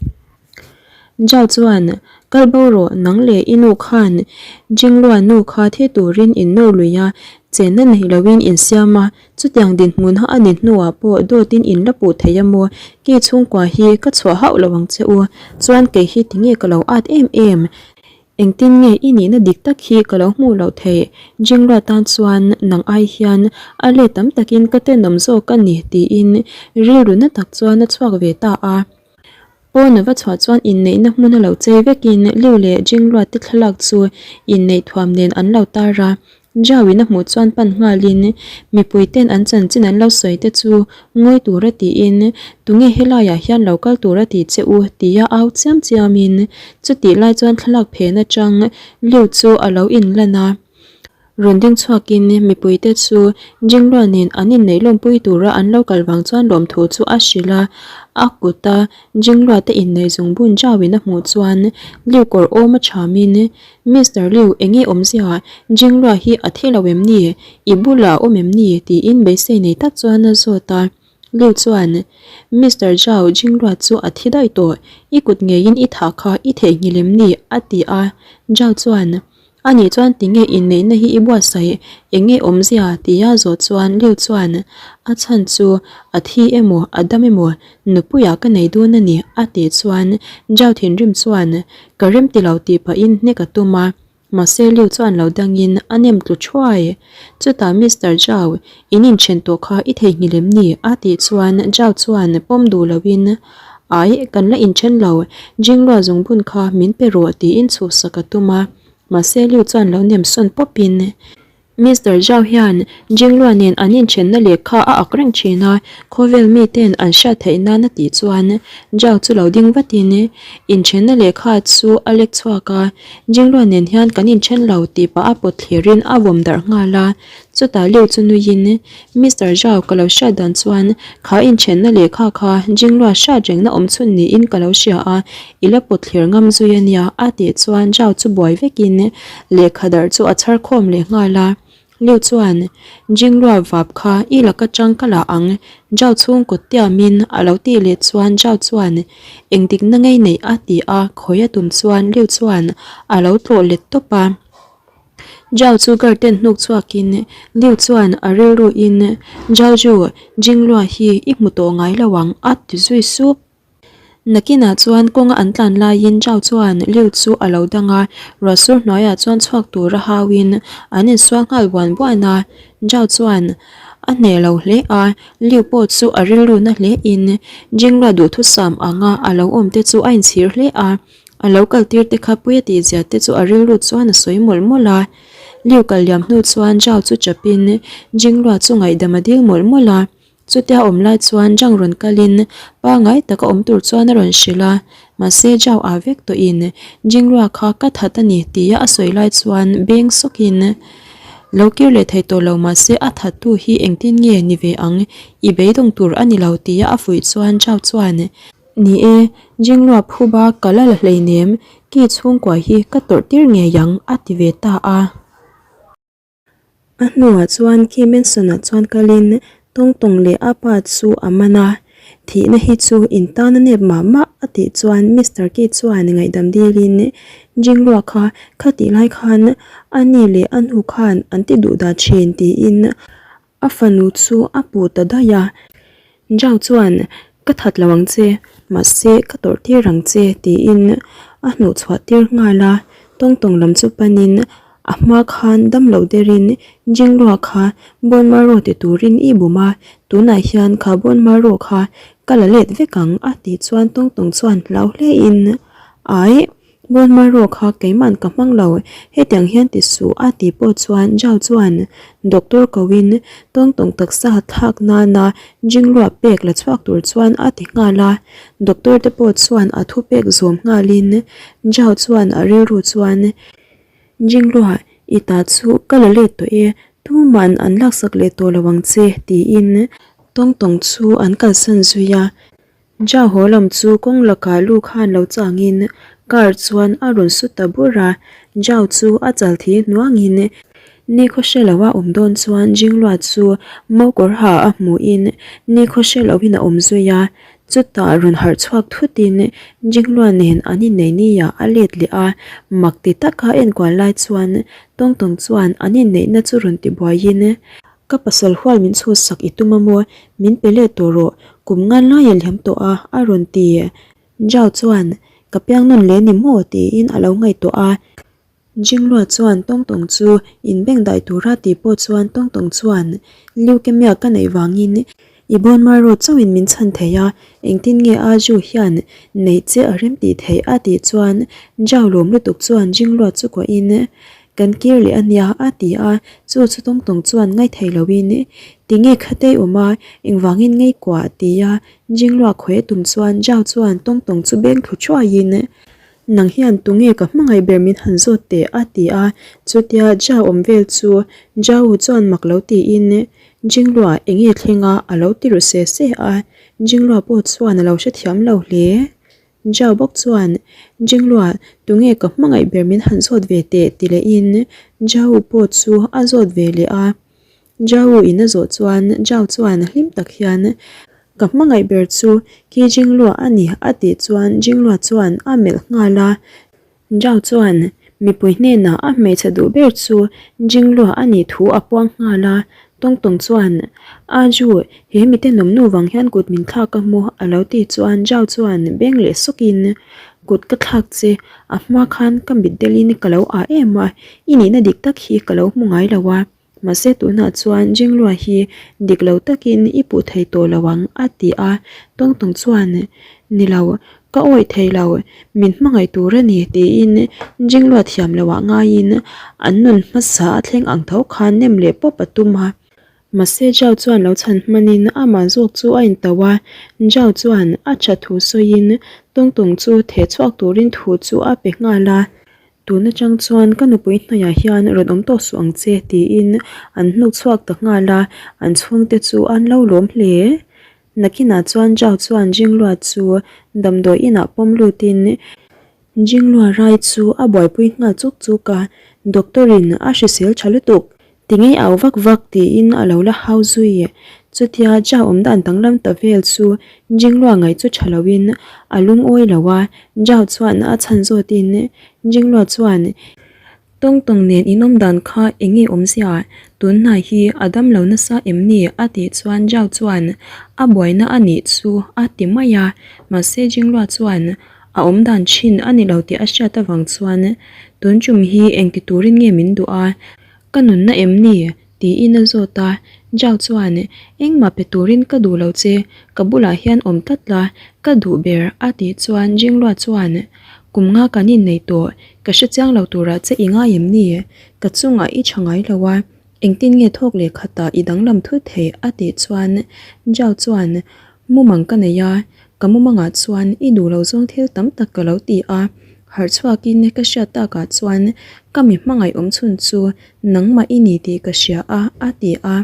Zhao chuan, Kal bo rawh, nang leh i nu khan Jinglua nu kha thi turin in nawr lui a, chenna nei loin in siam a, chutiang dinhmun a ni hnuah pawh dawtin in la puh thei a maw? Ki chhungkua hi ka chhuah hauh lo ang che u, chuan kei hi tinge ka lo at em em? Engtin nge i nihna dik tak hi ka lo hmuh loh theih? Jinglua tan chuan nang ai hian a let tam takin ka tenawm zawk a ni tiin rilru na tak chuan a chhuak ve ta a. Pawn a va chhuah chuan inneihna hmun a lo chei vekin Liu leh Jinglua te thlalak chu inneih thuam nen an lo tar a. Zhao in a hmuh chuan pan nghalin mipui ten an chanchin an lo sawi te chu ngawi tura tiin tunge helaiah hian lo kal tura tih che u tia au chiam chiamin chutih lai chuan thlalak phen atang Liu chu a lo inlan a. Rawn ding chhuakin mipuite chu Jinglua nen an inneih lawmpui tura an lo kal vang chuan lawmthu chu a hrilh a, a kuta Jinglua te inneih zungbun Zhao-in a hmuh chuan Liu kawr awm a thamin, Mister Liu, enge awmzia? Jinglua hi a thi lo em ni? I bulah a awm em ni? tiin beisei nei tak chuan a zawt a. Liu chuan, Mister Zhao, Jinglua chu a thi daih tawh, i kut ngeiin i thah kha i theihnghilh em ni? a ti a. Zhao chuan. Ani chuan tinge inneihna hi i buatsaih, eng nge awmzia? tia zawh chuan Liu chuan a chhan chu a thi emaw a dam emaw nupuiah ka nei dawn a ni a tih chuan Zhao thinrim chuan ka rem ti lo tih pahin hnek a tum a, mahse Liu chuan lo dangin a nem tlu thuai. Chutah Mister Zhao, in inthen tawh kha i theihnghilh em ni? a tih chuan Zhao chuan pawm duh loin Ai, kan la inthen lo, Jinglua zungbun kha min pe rawh tiin chhuhsak a tum a. Mahse Liu chuan lo nem sawn pawpin Mister Zhao hian Jinglua nen an inthenna lehkha a ak reng thin a, khawvel miten an hriat theih nan a tih chuan Zhao chu lo ding vatin inthenna lehkha chu a lek chhuak a, Jinglua nen hian kan inthen lo tih pah a pawt thlirin a vawm darh nghal a. Chutah Liu chu nuiin Mister Zhao ka lo hriat dan chuan kha inthenna lehkha kha Jinglua hriat rengna awm chhun niin ka lo hria a, I la pawt thlir ngam zui a nia a tih chuan Zhao chu buai vekin lehkha darh chu a chhar khawm leh nghal a. Liu chuan, Jinglua vap kha i laka tang ka la ang, Zhao chhung kut tiamin a lo tih leh chuan Zhao chuan, Engdikna ngei neih a ti a, khawi a tum chuan Liu chuan a lo tlawh let tawp a. Zhao chu garden hnuk chhuakin Liu chuan a rilruin, Zhao Zhu, Jinglua hi i hmu tawh ngai lo ang a ti zui sup. Nakinah chuan kawnga an tlan laiin Zhao chuan Liu chu a lo dang a, ruahsur hnuaiah chuan chhuak tura hauin an insual nghal buan buan a. Zhao chuan a hneh lo hle a, Liu pawh chu a rilru na hlein Jinglua duhthusam anga a lo awm te chu a inchhir hle a, a lo kal tir te kha puia tih zia te chu a rilru chuan a sawi mawlh mawlh a. Liu kal liam hnu chuan Zhao chu chapin Jinglua chu ngaihdam a dil mawlh mawlh a. Chutia awm lai chuan Zhang rawn kalin pangai taka awm tur chuan a rawn hrilh a, mahse Zhao ah vek tawhin Jinglua kha ka that a ni tia a sawi lai chuan beng sawkin lo kir leh thei tawh lo mahse a thattu hi engtin nge ni ve ang i beidawng tur a ni lo tia a fuih chuan Zhao chuan Ni e, Jinglua phuba ka la la hleinem ki chhungkua hi ka tawrh tir ngei ang a ti ve ta a. A hnuah chuan Ki Manson-ah chuan kalin Tawng Tawng leh a pa chu a man a, Thihna hi chu in tan a nep mah mah a tih chuan Mister Ki chuan ngaihdam dilin Jinglua kha khatih lai khan a ni leh a hnu khan an ti duh dah thin tiin A fanu chu a puh ta daih a, Zhao chuan, Ka that lo ang che, mahse ka tawrh tir ang che, tiin a hnuh chhuah tir nghal a. Tawng tawng lam chu panin a hma khan dam lo derin Jinglua kha bone marrow ti turin i bum a, tunah hian kha bone marrow kha ka la let vek ang, a tih chuan Tawng tawng chuan hlau hlein, Ai! Bone marrow kha keiman ka hmang lo, hetiang hian ti suh a tih pawh chuan Zhao chuan doctor koin tawng tawng taksa thlak nana Jinglua pek la chhuak tur chuan a ti nghal a, doctor te pawh chuan a thu pek zawm nghalin Zhao chuan a rilru chuan Jinglua i ta chu ka la let tawh e, tuman an laksak leh tawh lo ang che tiin tawng tawng chu an kalsan zui a. Zhao haw lam chu kawng lakah lu khan lo changin car chuan a rawn su ta bur a, Zhao chu a chal thi hnuangin nikhaw hre lo a awm dawn chuan Jinglua chu mokawr ha a hmuhin nikhaw hre loin a awm zui a, chutah rawn harh chhuak thutin Jinglua nen an innei nia a let leh a, mak ti taka enkual lai chuan Tawng Tawng chuan an inneihna chu rawn ti buaiin Ka pasal hual min chhusak i tum a maw? Min pe let tawh rawh, kum ngan lai a liam tawh a, a rawn ti. Zhao chuan, Ka piang nawn leh ni maw? tiin a lo ngaihtuah a. Jinglua chuan Tawng Tawng chu inbeng daih tura tih pawh chuan Tawng Tawng chuan, Leukemia ka neih vangin i bone marrow chauhin min chhan thei a, engtin nge a Zhu hian neih che a rem tih theih a tih chuan Zhao lawm lutuk chuan Jinglua chu kuahin, Kan kir leh a nia, a ti a, chu chu tawng tawng chuan ngaithei loin, Tinge khatei awm a, engvangin ngei kuah? ti a, Jinglua khawi a tum chuan Zhao chuan tawng tawng chu beng thlu thuaiin, Nang hian tunge ka hmangaih ber min han zawt teh? a ti a, chutia Zhao awm vel chu Zhao chuan mak lo tiin, Jinglua enge thleng a? a lo ti ru se se a, Jinglua pawh chuan a lo hrethiam lo hle. Zhao bawk chuan, Jinglua, tunge ka hmangaih ber min han zawt ve teh? ti lehin Zhao pawh chu a zawt ve leh a. Zhao in a zawh chuan Zhao chuan hlim tak hian, Ka hmangaih ber chu Ki Jinglua a ni, a tih chuan Jinglua chuan a melh nghal a. Zhao chuan, Mipui hnenah a hmeichhe duh ber chu Jinglua a nih thu a puang nghal a, Tawng Tawng chuan, A Ju, he mite nawmnu vang hian kut min thlak a hmu a lo ti chuan Zhao chuan beng leh sawkin, Kut ka thlak che, a hma khan ka mitdelin ka lo ah em a, i nihna dik tak hi ka lo hmu ngai lo a. Mahse tunah chuan Jinglua hi dik lo takin i puh thei tawh lo ang a ti a, Tawng Tawng chuan Ni lo, ka awih thei lo, min hmangaih tur a ni tiin Jinglua thiam loh ah ngaiin an nun hmasa a thleng ang tho khan nem leh pawp a tum a. Mahse Zhao chuan lo chhan hmanin amah zawk chu a intauh a, Zhao chuan a tha thu sawiin Tawng Tawng chu theh chhuak turin thu chu a pe nghal a. Tun atang chuan ka nupui hnaiah hian rawn awm tawh suh ang che tiin an hnuk chhuak ta nghal a, an chhungte chu an lo lawm hle. Nakinah chuan Zhao chuan Jinglua chu damdawi inah pawm lutin Jinglua rai chu a buaipui nghal chuk chuk a, doctor in a hrisel tha lutuk Ti ngei au vak vak tiin a lo la hau zui. Chutia Zhao awm dan danglam ta vel chu Jinglua ngaih chu tha loin a lungawi lo a, Zhao chuan a chhan zawtin Jinglua chuan Tawng tawng nen in awm dan kha eng nge awmzia, tun hnai hi a dam lo nasa em ni a tih chuan Zhao chuan a buaina a nih chu a ti mai a, mahse Jinglua chuan a awm dan thin a ni lo tih a hriat avang chuan tun tum hi engti turin nge min duh a, Ka nunna em ni? tiin a zawt a, Zhao chuan, Engmah pe turin ka duh lo che, ka bulah hian awm tlat la, ka duh ber a tih chuan Jinglua chuan, Kum nga kan innei tawh, ka hre chiang lo turah che i ngai em ni? Ka chungah i tha ngai lo a, engtin nge thawk leh khatah i danglam thut thei a tih chuan Zhao chuan, Mumang ka nei a, ka mumangah chuan i duh lo zawng thil tam tak ka lo ti a, harh chhuakin ka hriat takah chuan ka mi hmangaih awm chhun chu nangmah i ni tih ka hria a, a ti a.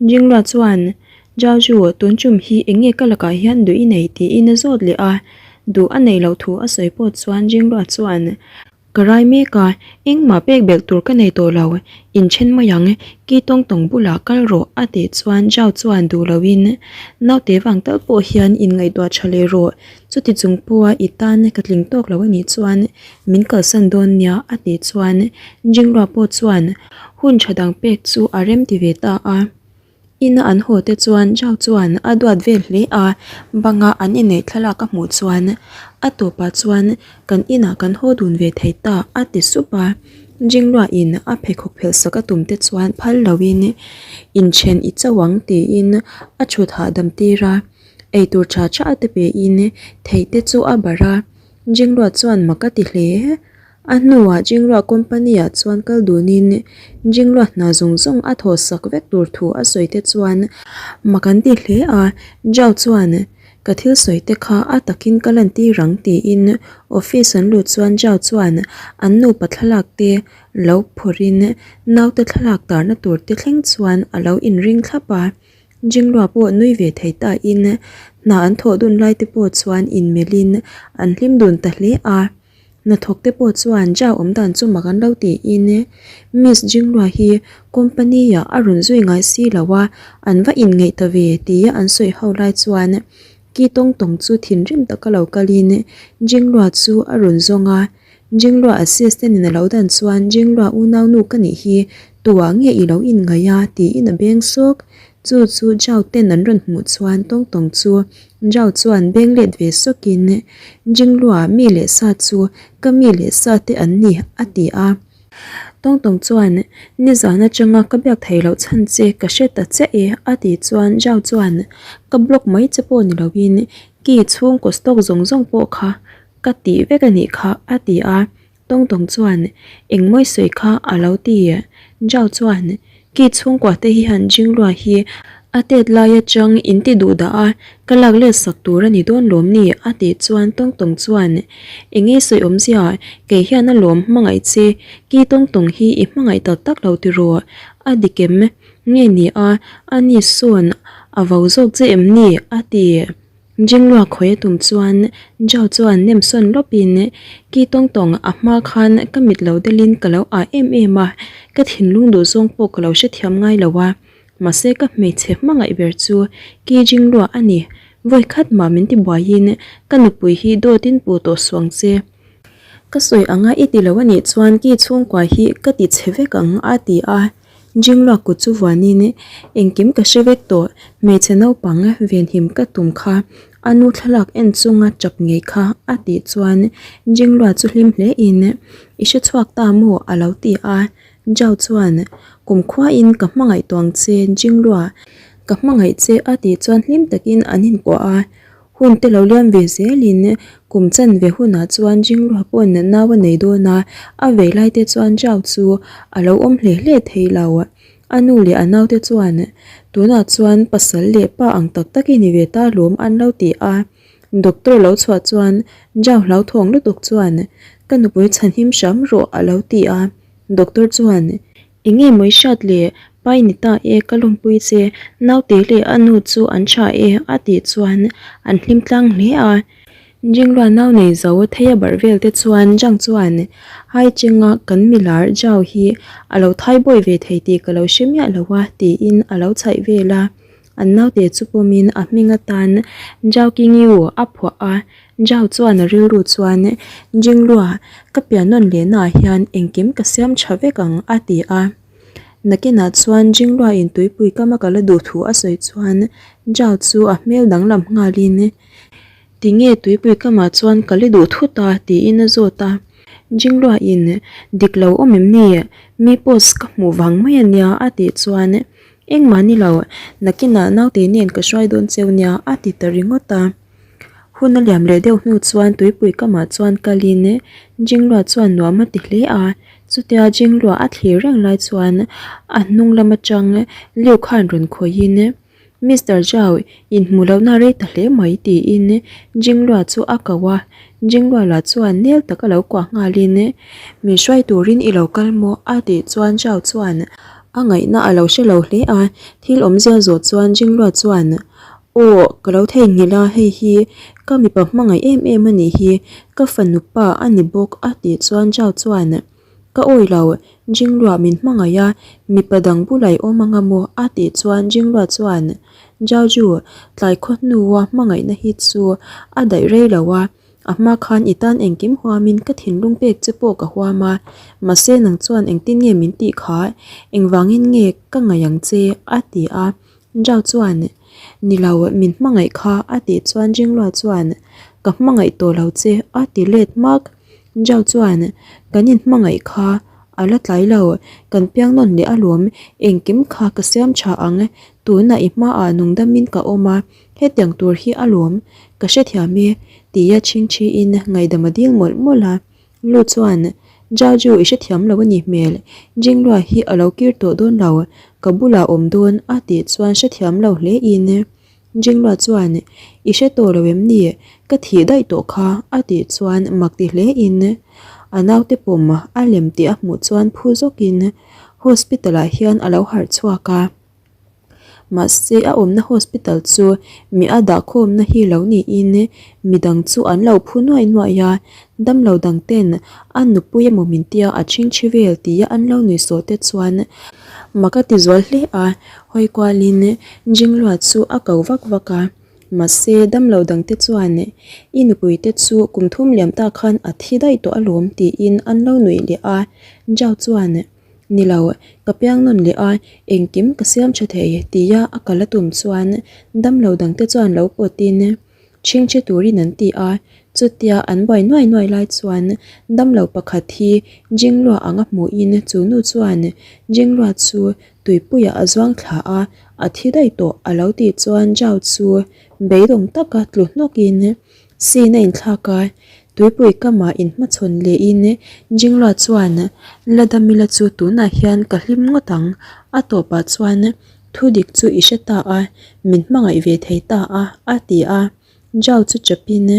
Jinglua chuan, Zhaozhu, tun tum hi eng nge ka lakah hian duh i nei tiin a zawt leh a, duh a nei loh thu a sawi pawh chuan Jinglua chuan, Ka rai mek a, engmah pek belh tur ka nei tawh lo, inthen mai ang, ki tawng tawng bulah kal rawh a tih chuan Zhao chuan duh loin, Naute vang tal pawh hian inngaihtuah tha leh rawh, chuti chung pawha i tan ka tling tawk lo anih chuan min kalsan dawn nia a tih chuan Jinglua pawh chuan hun tha dang pek chu a rem ti ve ta a. Ina an haw te chuan Zhao chuan a duat vel hle a, banga an inneih thlalak a hmuh chuan a tawpah chuan kan inah kan haw dun ve thei ta a ti sup a. Jinglua in a pheikhawk phelh sak a tum te chuan phal loin inthen i cho ang tiin a thut hahdam tir a, eitur tha tha te pein thei te chu a barh a, Jinglua chuan mak a ti hle. A hnuah Jinglua company-ah chuan kal dunin Jinglua hna zawng zawng a thaw sak vek tur thu a sawi te chuan mak an ti hle a, Zhao chuan ka thil sawi te kha a takin ka lan tir ang tiin office an lut chuan Zhao chuan an nupa thlalak te lo phawrhin naute thlalak tarna tur te thleng chuan a lo inring thlap a, Jinglua pawh nui ve thei ta in hna an thawh dun lai te pawh chuan inmelhin an hlim dun ta hle a. Hnathawk te pawh chuan Zhao awm dan chu mak an lo tiin Miss Jinglua hi company ah a rawn zui ngai si lo a, an va inngeih ta ve tia an sawi ho lai chuan Ki Tawng Tawng chu thinrim taka lo kalin Jinglua chu a rawn zawng a, Jinglua assistant in a lo dan chuan Jinglua unaunu ka nih hi tuah nge i lo inngaih a tiin a beng sawk. Chu chu Zhao ten an rawn hmuh chuan Tawng Tawng chu Zhao chuan beng let ve sawkin, Jinglua mi leh sa chu ka mi leh sa te an ni, a ti a. Tawng Tawng chuan, Nizan atanga ka biak thei loh chhan che ka hre ta chiah e, a tih chuan Zhao chuan, Ka block mai che pawh ni loin key chhungkaw stock zawng zawng pawh kha ka tih vek a nih kha, a ti a. Tawng Tawng chuan, Engmawi sawi kha a lo ti. Zhao chuan, Ki chhungkua te hi han Jinglua hi a tet lai atang in ti duh dah a, ka lak let sak tur a ni dawn lawm ni? a tih chuan Tawng Tawng chuan, Enge sawi awmzia, kei hian a lawm hmangaih che, Ki Tawng Tawng hi i hmangaih tak tak lo tiraw? A dik em? Nge ni a, ani sawn a vo zawk che em ni? a ti. Jinglua khawi a tum chuan Zhao chuan nem sawn lawpin Ki tawng tawng a hma khan ka mit lo delin ka lo ah em em a, ka thinlung duh zawng pawh ka lo hrethiam ngai lo a, mahse ka hmeichhe hmangaih ber chu Ki Jinglua a ni, vawi khat mah min ti buaiin ka nupui hi dawtin puh tawh suang che. Ka sawi anga i ti lo a nih chuan ki chhungkua hi ka ti chhe vek ang a ti a. Jingluak kut chu vuanin engkim ka hre vek tawh, hmeichhe naupang venhim ka tum kha a nu thlalak en chunga chap ngei kha a tih chuan Jinglua chu hlim hle in i hre chhuak ta maw a lo ti a. Zhao chuan kumkhuain ka hmangaih tuang che Jinglua, ka hmangaih che a tih chuan hlim takin an inkuah a. Hun te lo liam ve zelin kum chanve hunah chuan Jinglua pawn nau a nei dawn a, a vei lai te chuan Zhao chu a lo awm hle hle thei lo. A nu leh a naute chuan tunah chuan pasal leh pa ang tak tak i ni ve ta lawm an lo ti a. Doctor lo chhuah chuan Zhao hlauthawng lutuk chuan ka nupui chhanhim hram rawh a lo ti a. Doctor chuan Enge mawi hriat le, pai ni ta e ka lawmpui che, naute leh a nu chu an tha e a tih chuan an hlim tlang hle a. Jinglua nau nei zo thei a barh vel te chuan Zhang chuan Hai Chenga kan milar Zhao hi a lo thai bawi ve thei tih ka lo hre miah lo a tiin a lo chhaih vel a. An naute chu pawmin a hming atan Zhao Qingyu a phuah a, Zhao chuan a rilru chuan, Jinglua, ka pian nawn lehnaah hian engkim ka siam tha vek ang, a ti a. Nakinah chuan Jinglua in tuipui kama ka la duh thu a sawi chuan Zhao chu a hmel danglam nghalin, Tinge tuipui kamah chuan ka la duh thut a? tiin a zawt a. Jinglua in, Dik lo awm em ni? Mi post ka hmuh vang mai a nia, a tih chuan Engmah ni lo, nakinah naute nen ka hruai dawn cheu nia a ti ta ringawt a. Hun a liam leh deuh hnu chuan tuipui kamah chuan kalin Jinglua chuan nuam a ti hle a. Chutia Jinglua a thlir reng lai chuan a hnung lam atang Liu khan rawn khawihin Mister Zhao, inhmuh lohna rei ta hle mai tiin Jinglua chu a ko a. Jinglua lah chuan nel taka lo kuah nghalin Min hruai turin i lo kal maw? a tih chuan Zhao chuan A ngaihna a lo hre lo hle a, thil awmzia zawh chuan Jinglua chuan, Aw, ka lo theihnghilh a, hei hi ka mipa hmangaih em em a nih hi, ka fanu pa a ni bawk a tih chuan Zhao chuan, Ka awi lo, Jinglua min hmangaih a, mipa dang bulah i awm anga maw? a tih chuan Jinglua chuan, Zhao Ju, tlai khaw hnua hmangaihna hi chu a daih rei lo a, A hma khan i tan engkim huamin ka thinlung pek che pawh ka huam a, mahse nang chuan engtin nge min tih kha, engvangin nge ka ngaih ang che? a ti a. Zhao chuan, Ni lo, min hmangaih kha, a tih chuan Jinglua chuan, Ka hmangaih tawh lo che, a ti let hmak. Zhao chuan, Kan inhmangaih kha a la tlai lo, kan piang nawn leh alawm, engkim kha ka siam tha ang, tunah i hmaah nungdamin ka awm a, Hetiang tur hi a lawm, ka hrethiam e, tia chhingchhiin ngaihdam a dil mawlh mawlh a. Lu chuan, Jaju i hrethiam lo a nih hmel, Jinglua hi a lo kir tawh dawn lo, ka bulah awm dawn a tih chuan hrethiam lo hle in. Jinglua chuan, I hre tawh lo em ni, ka thih daih tawh kha a tih chuan mak ti hle in. A naute pawm a lem tih a hmuh chuan phu zawkin hospital ah hian a lo harh chhuak a. Mahse a awmna hospital chu mi a dahkhawmna hi lo niin midang chu an lo phu nuai nuai a, damlo dang ten a nupui emaw min tia a chhingchhi vel tia an lo nuih sawh te chuan mak a ti zual hle a, hawi kualin Jinglua chu a ko vak vak a. Mahse damlo dang te chuan i nupui te chu kum thum liam ta khan a thi daih tawh alawm tiin an lo nuih leh a, Zhao chuan. Ni lo, ka piang nawn leh a, engkim ka siam tha thei tia a kal a tum chuan damlo dangte chuan lo pawtin chhingchhe turin an ti a, chutia an buai nuai nuai lai chuan damlo pakhat hi Jinglua anga hmuhin chu nu chuan Jinglua chu tuipuiah a zuang thla a, a thi daih tawh a lo tih chuan Zhao chu beidawng taka tlu hnawkin Scene a inthlak a, tuipui kamah inhmachhawn lehin Jinglua chuan la damila chu tunah hian ka hlim ngawt ang, a tawpah chuan thu dik chu i hre ta a, min hmangaih ve thei ta a, a ti a. Zhao chu chapin,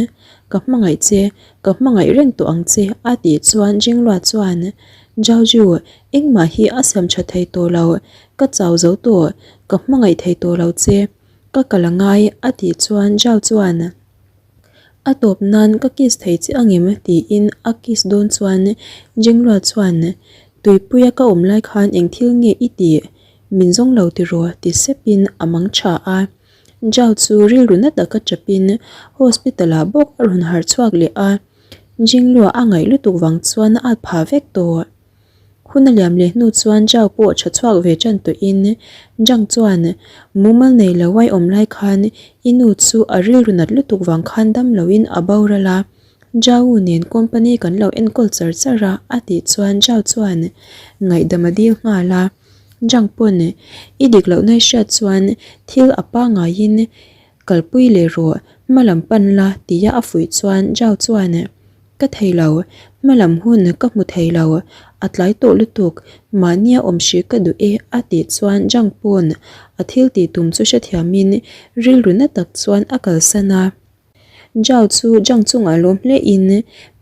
Ka hmangaih che, ka hmangaih reng tawh ang che, a tih chuan Jinglua chuan, Zhao Ju, engmah hi a siam tha thei tawh lo, ka chau zo tawh, ka hmangaih thei tawh lo che. Ka kal a ngai a tih chuan Zhao chuan a tawp nan ka kiss thei che angem tiin a kiss dawn chuan Jinglua chuan tuipuia ka awm lai khan eng thil nge i tih min zawng lo tiraw ti sepin a mang tha a. Zhao chu rilru na taka chapin hospital ah bawk a rawn harh chhuak leh a. Jinglua a ngaih lutuk vang chuan a at phah vek tawh. Hun a liam leh hnu chuan Zhao pawh tha chhuak ve tan tawhin Zhang chuan mumal nei lo ai awm lai khan i nu chu a rilru nat lutuk vang khan dam loin a boral a, Zhao nen company kan lo enkawl char char a a tih chuan Zhao chuan ngaihdam a dil nghal a. Zhang pawn i dik lohna i hriat chuan thil a pangaiin kalpui leh rawh hma lam pan la tia a fuih chuan Zhao chuan Ka thei lo, hma lam hun ka hmu thei lo, a tlai tawh lutuk, mahnia awm hrih ka duh e a tih chuan Zhang pawn a thil tih tum chu hrethiamin rilru na tak chuan a kalsan a. Zhao chu Zhang chungah lawm hle in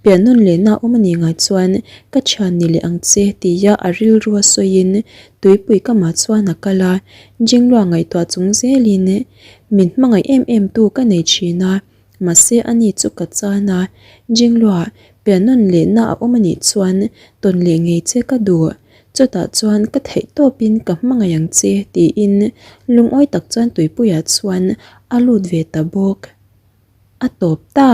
pian nawn lehna awm a nih ngai chuan ka thian ni leh ang che tia a rilrua sawiin tuipui kamah chuan a kal a, Jinglua ngaihtuah chung zelin min hmangaih em em tu ka nei thin a. Mahse a ni chu ka chan a, Jinglua, pian nawn lehna a awm a nih chuan tawn leh ngei che ka duh. Chutah chuan ka theih tawpin ka hmangaih ang che tiin lungawi tak chuan tuipuiah chuan a lut ve ta bawk. A tawp ta!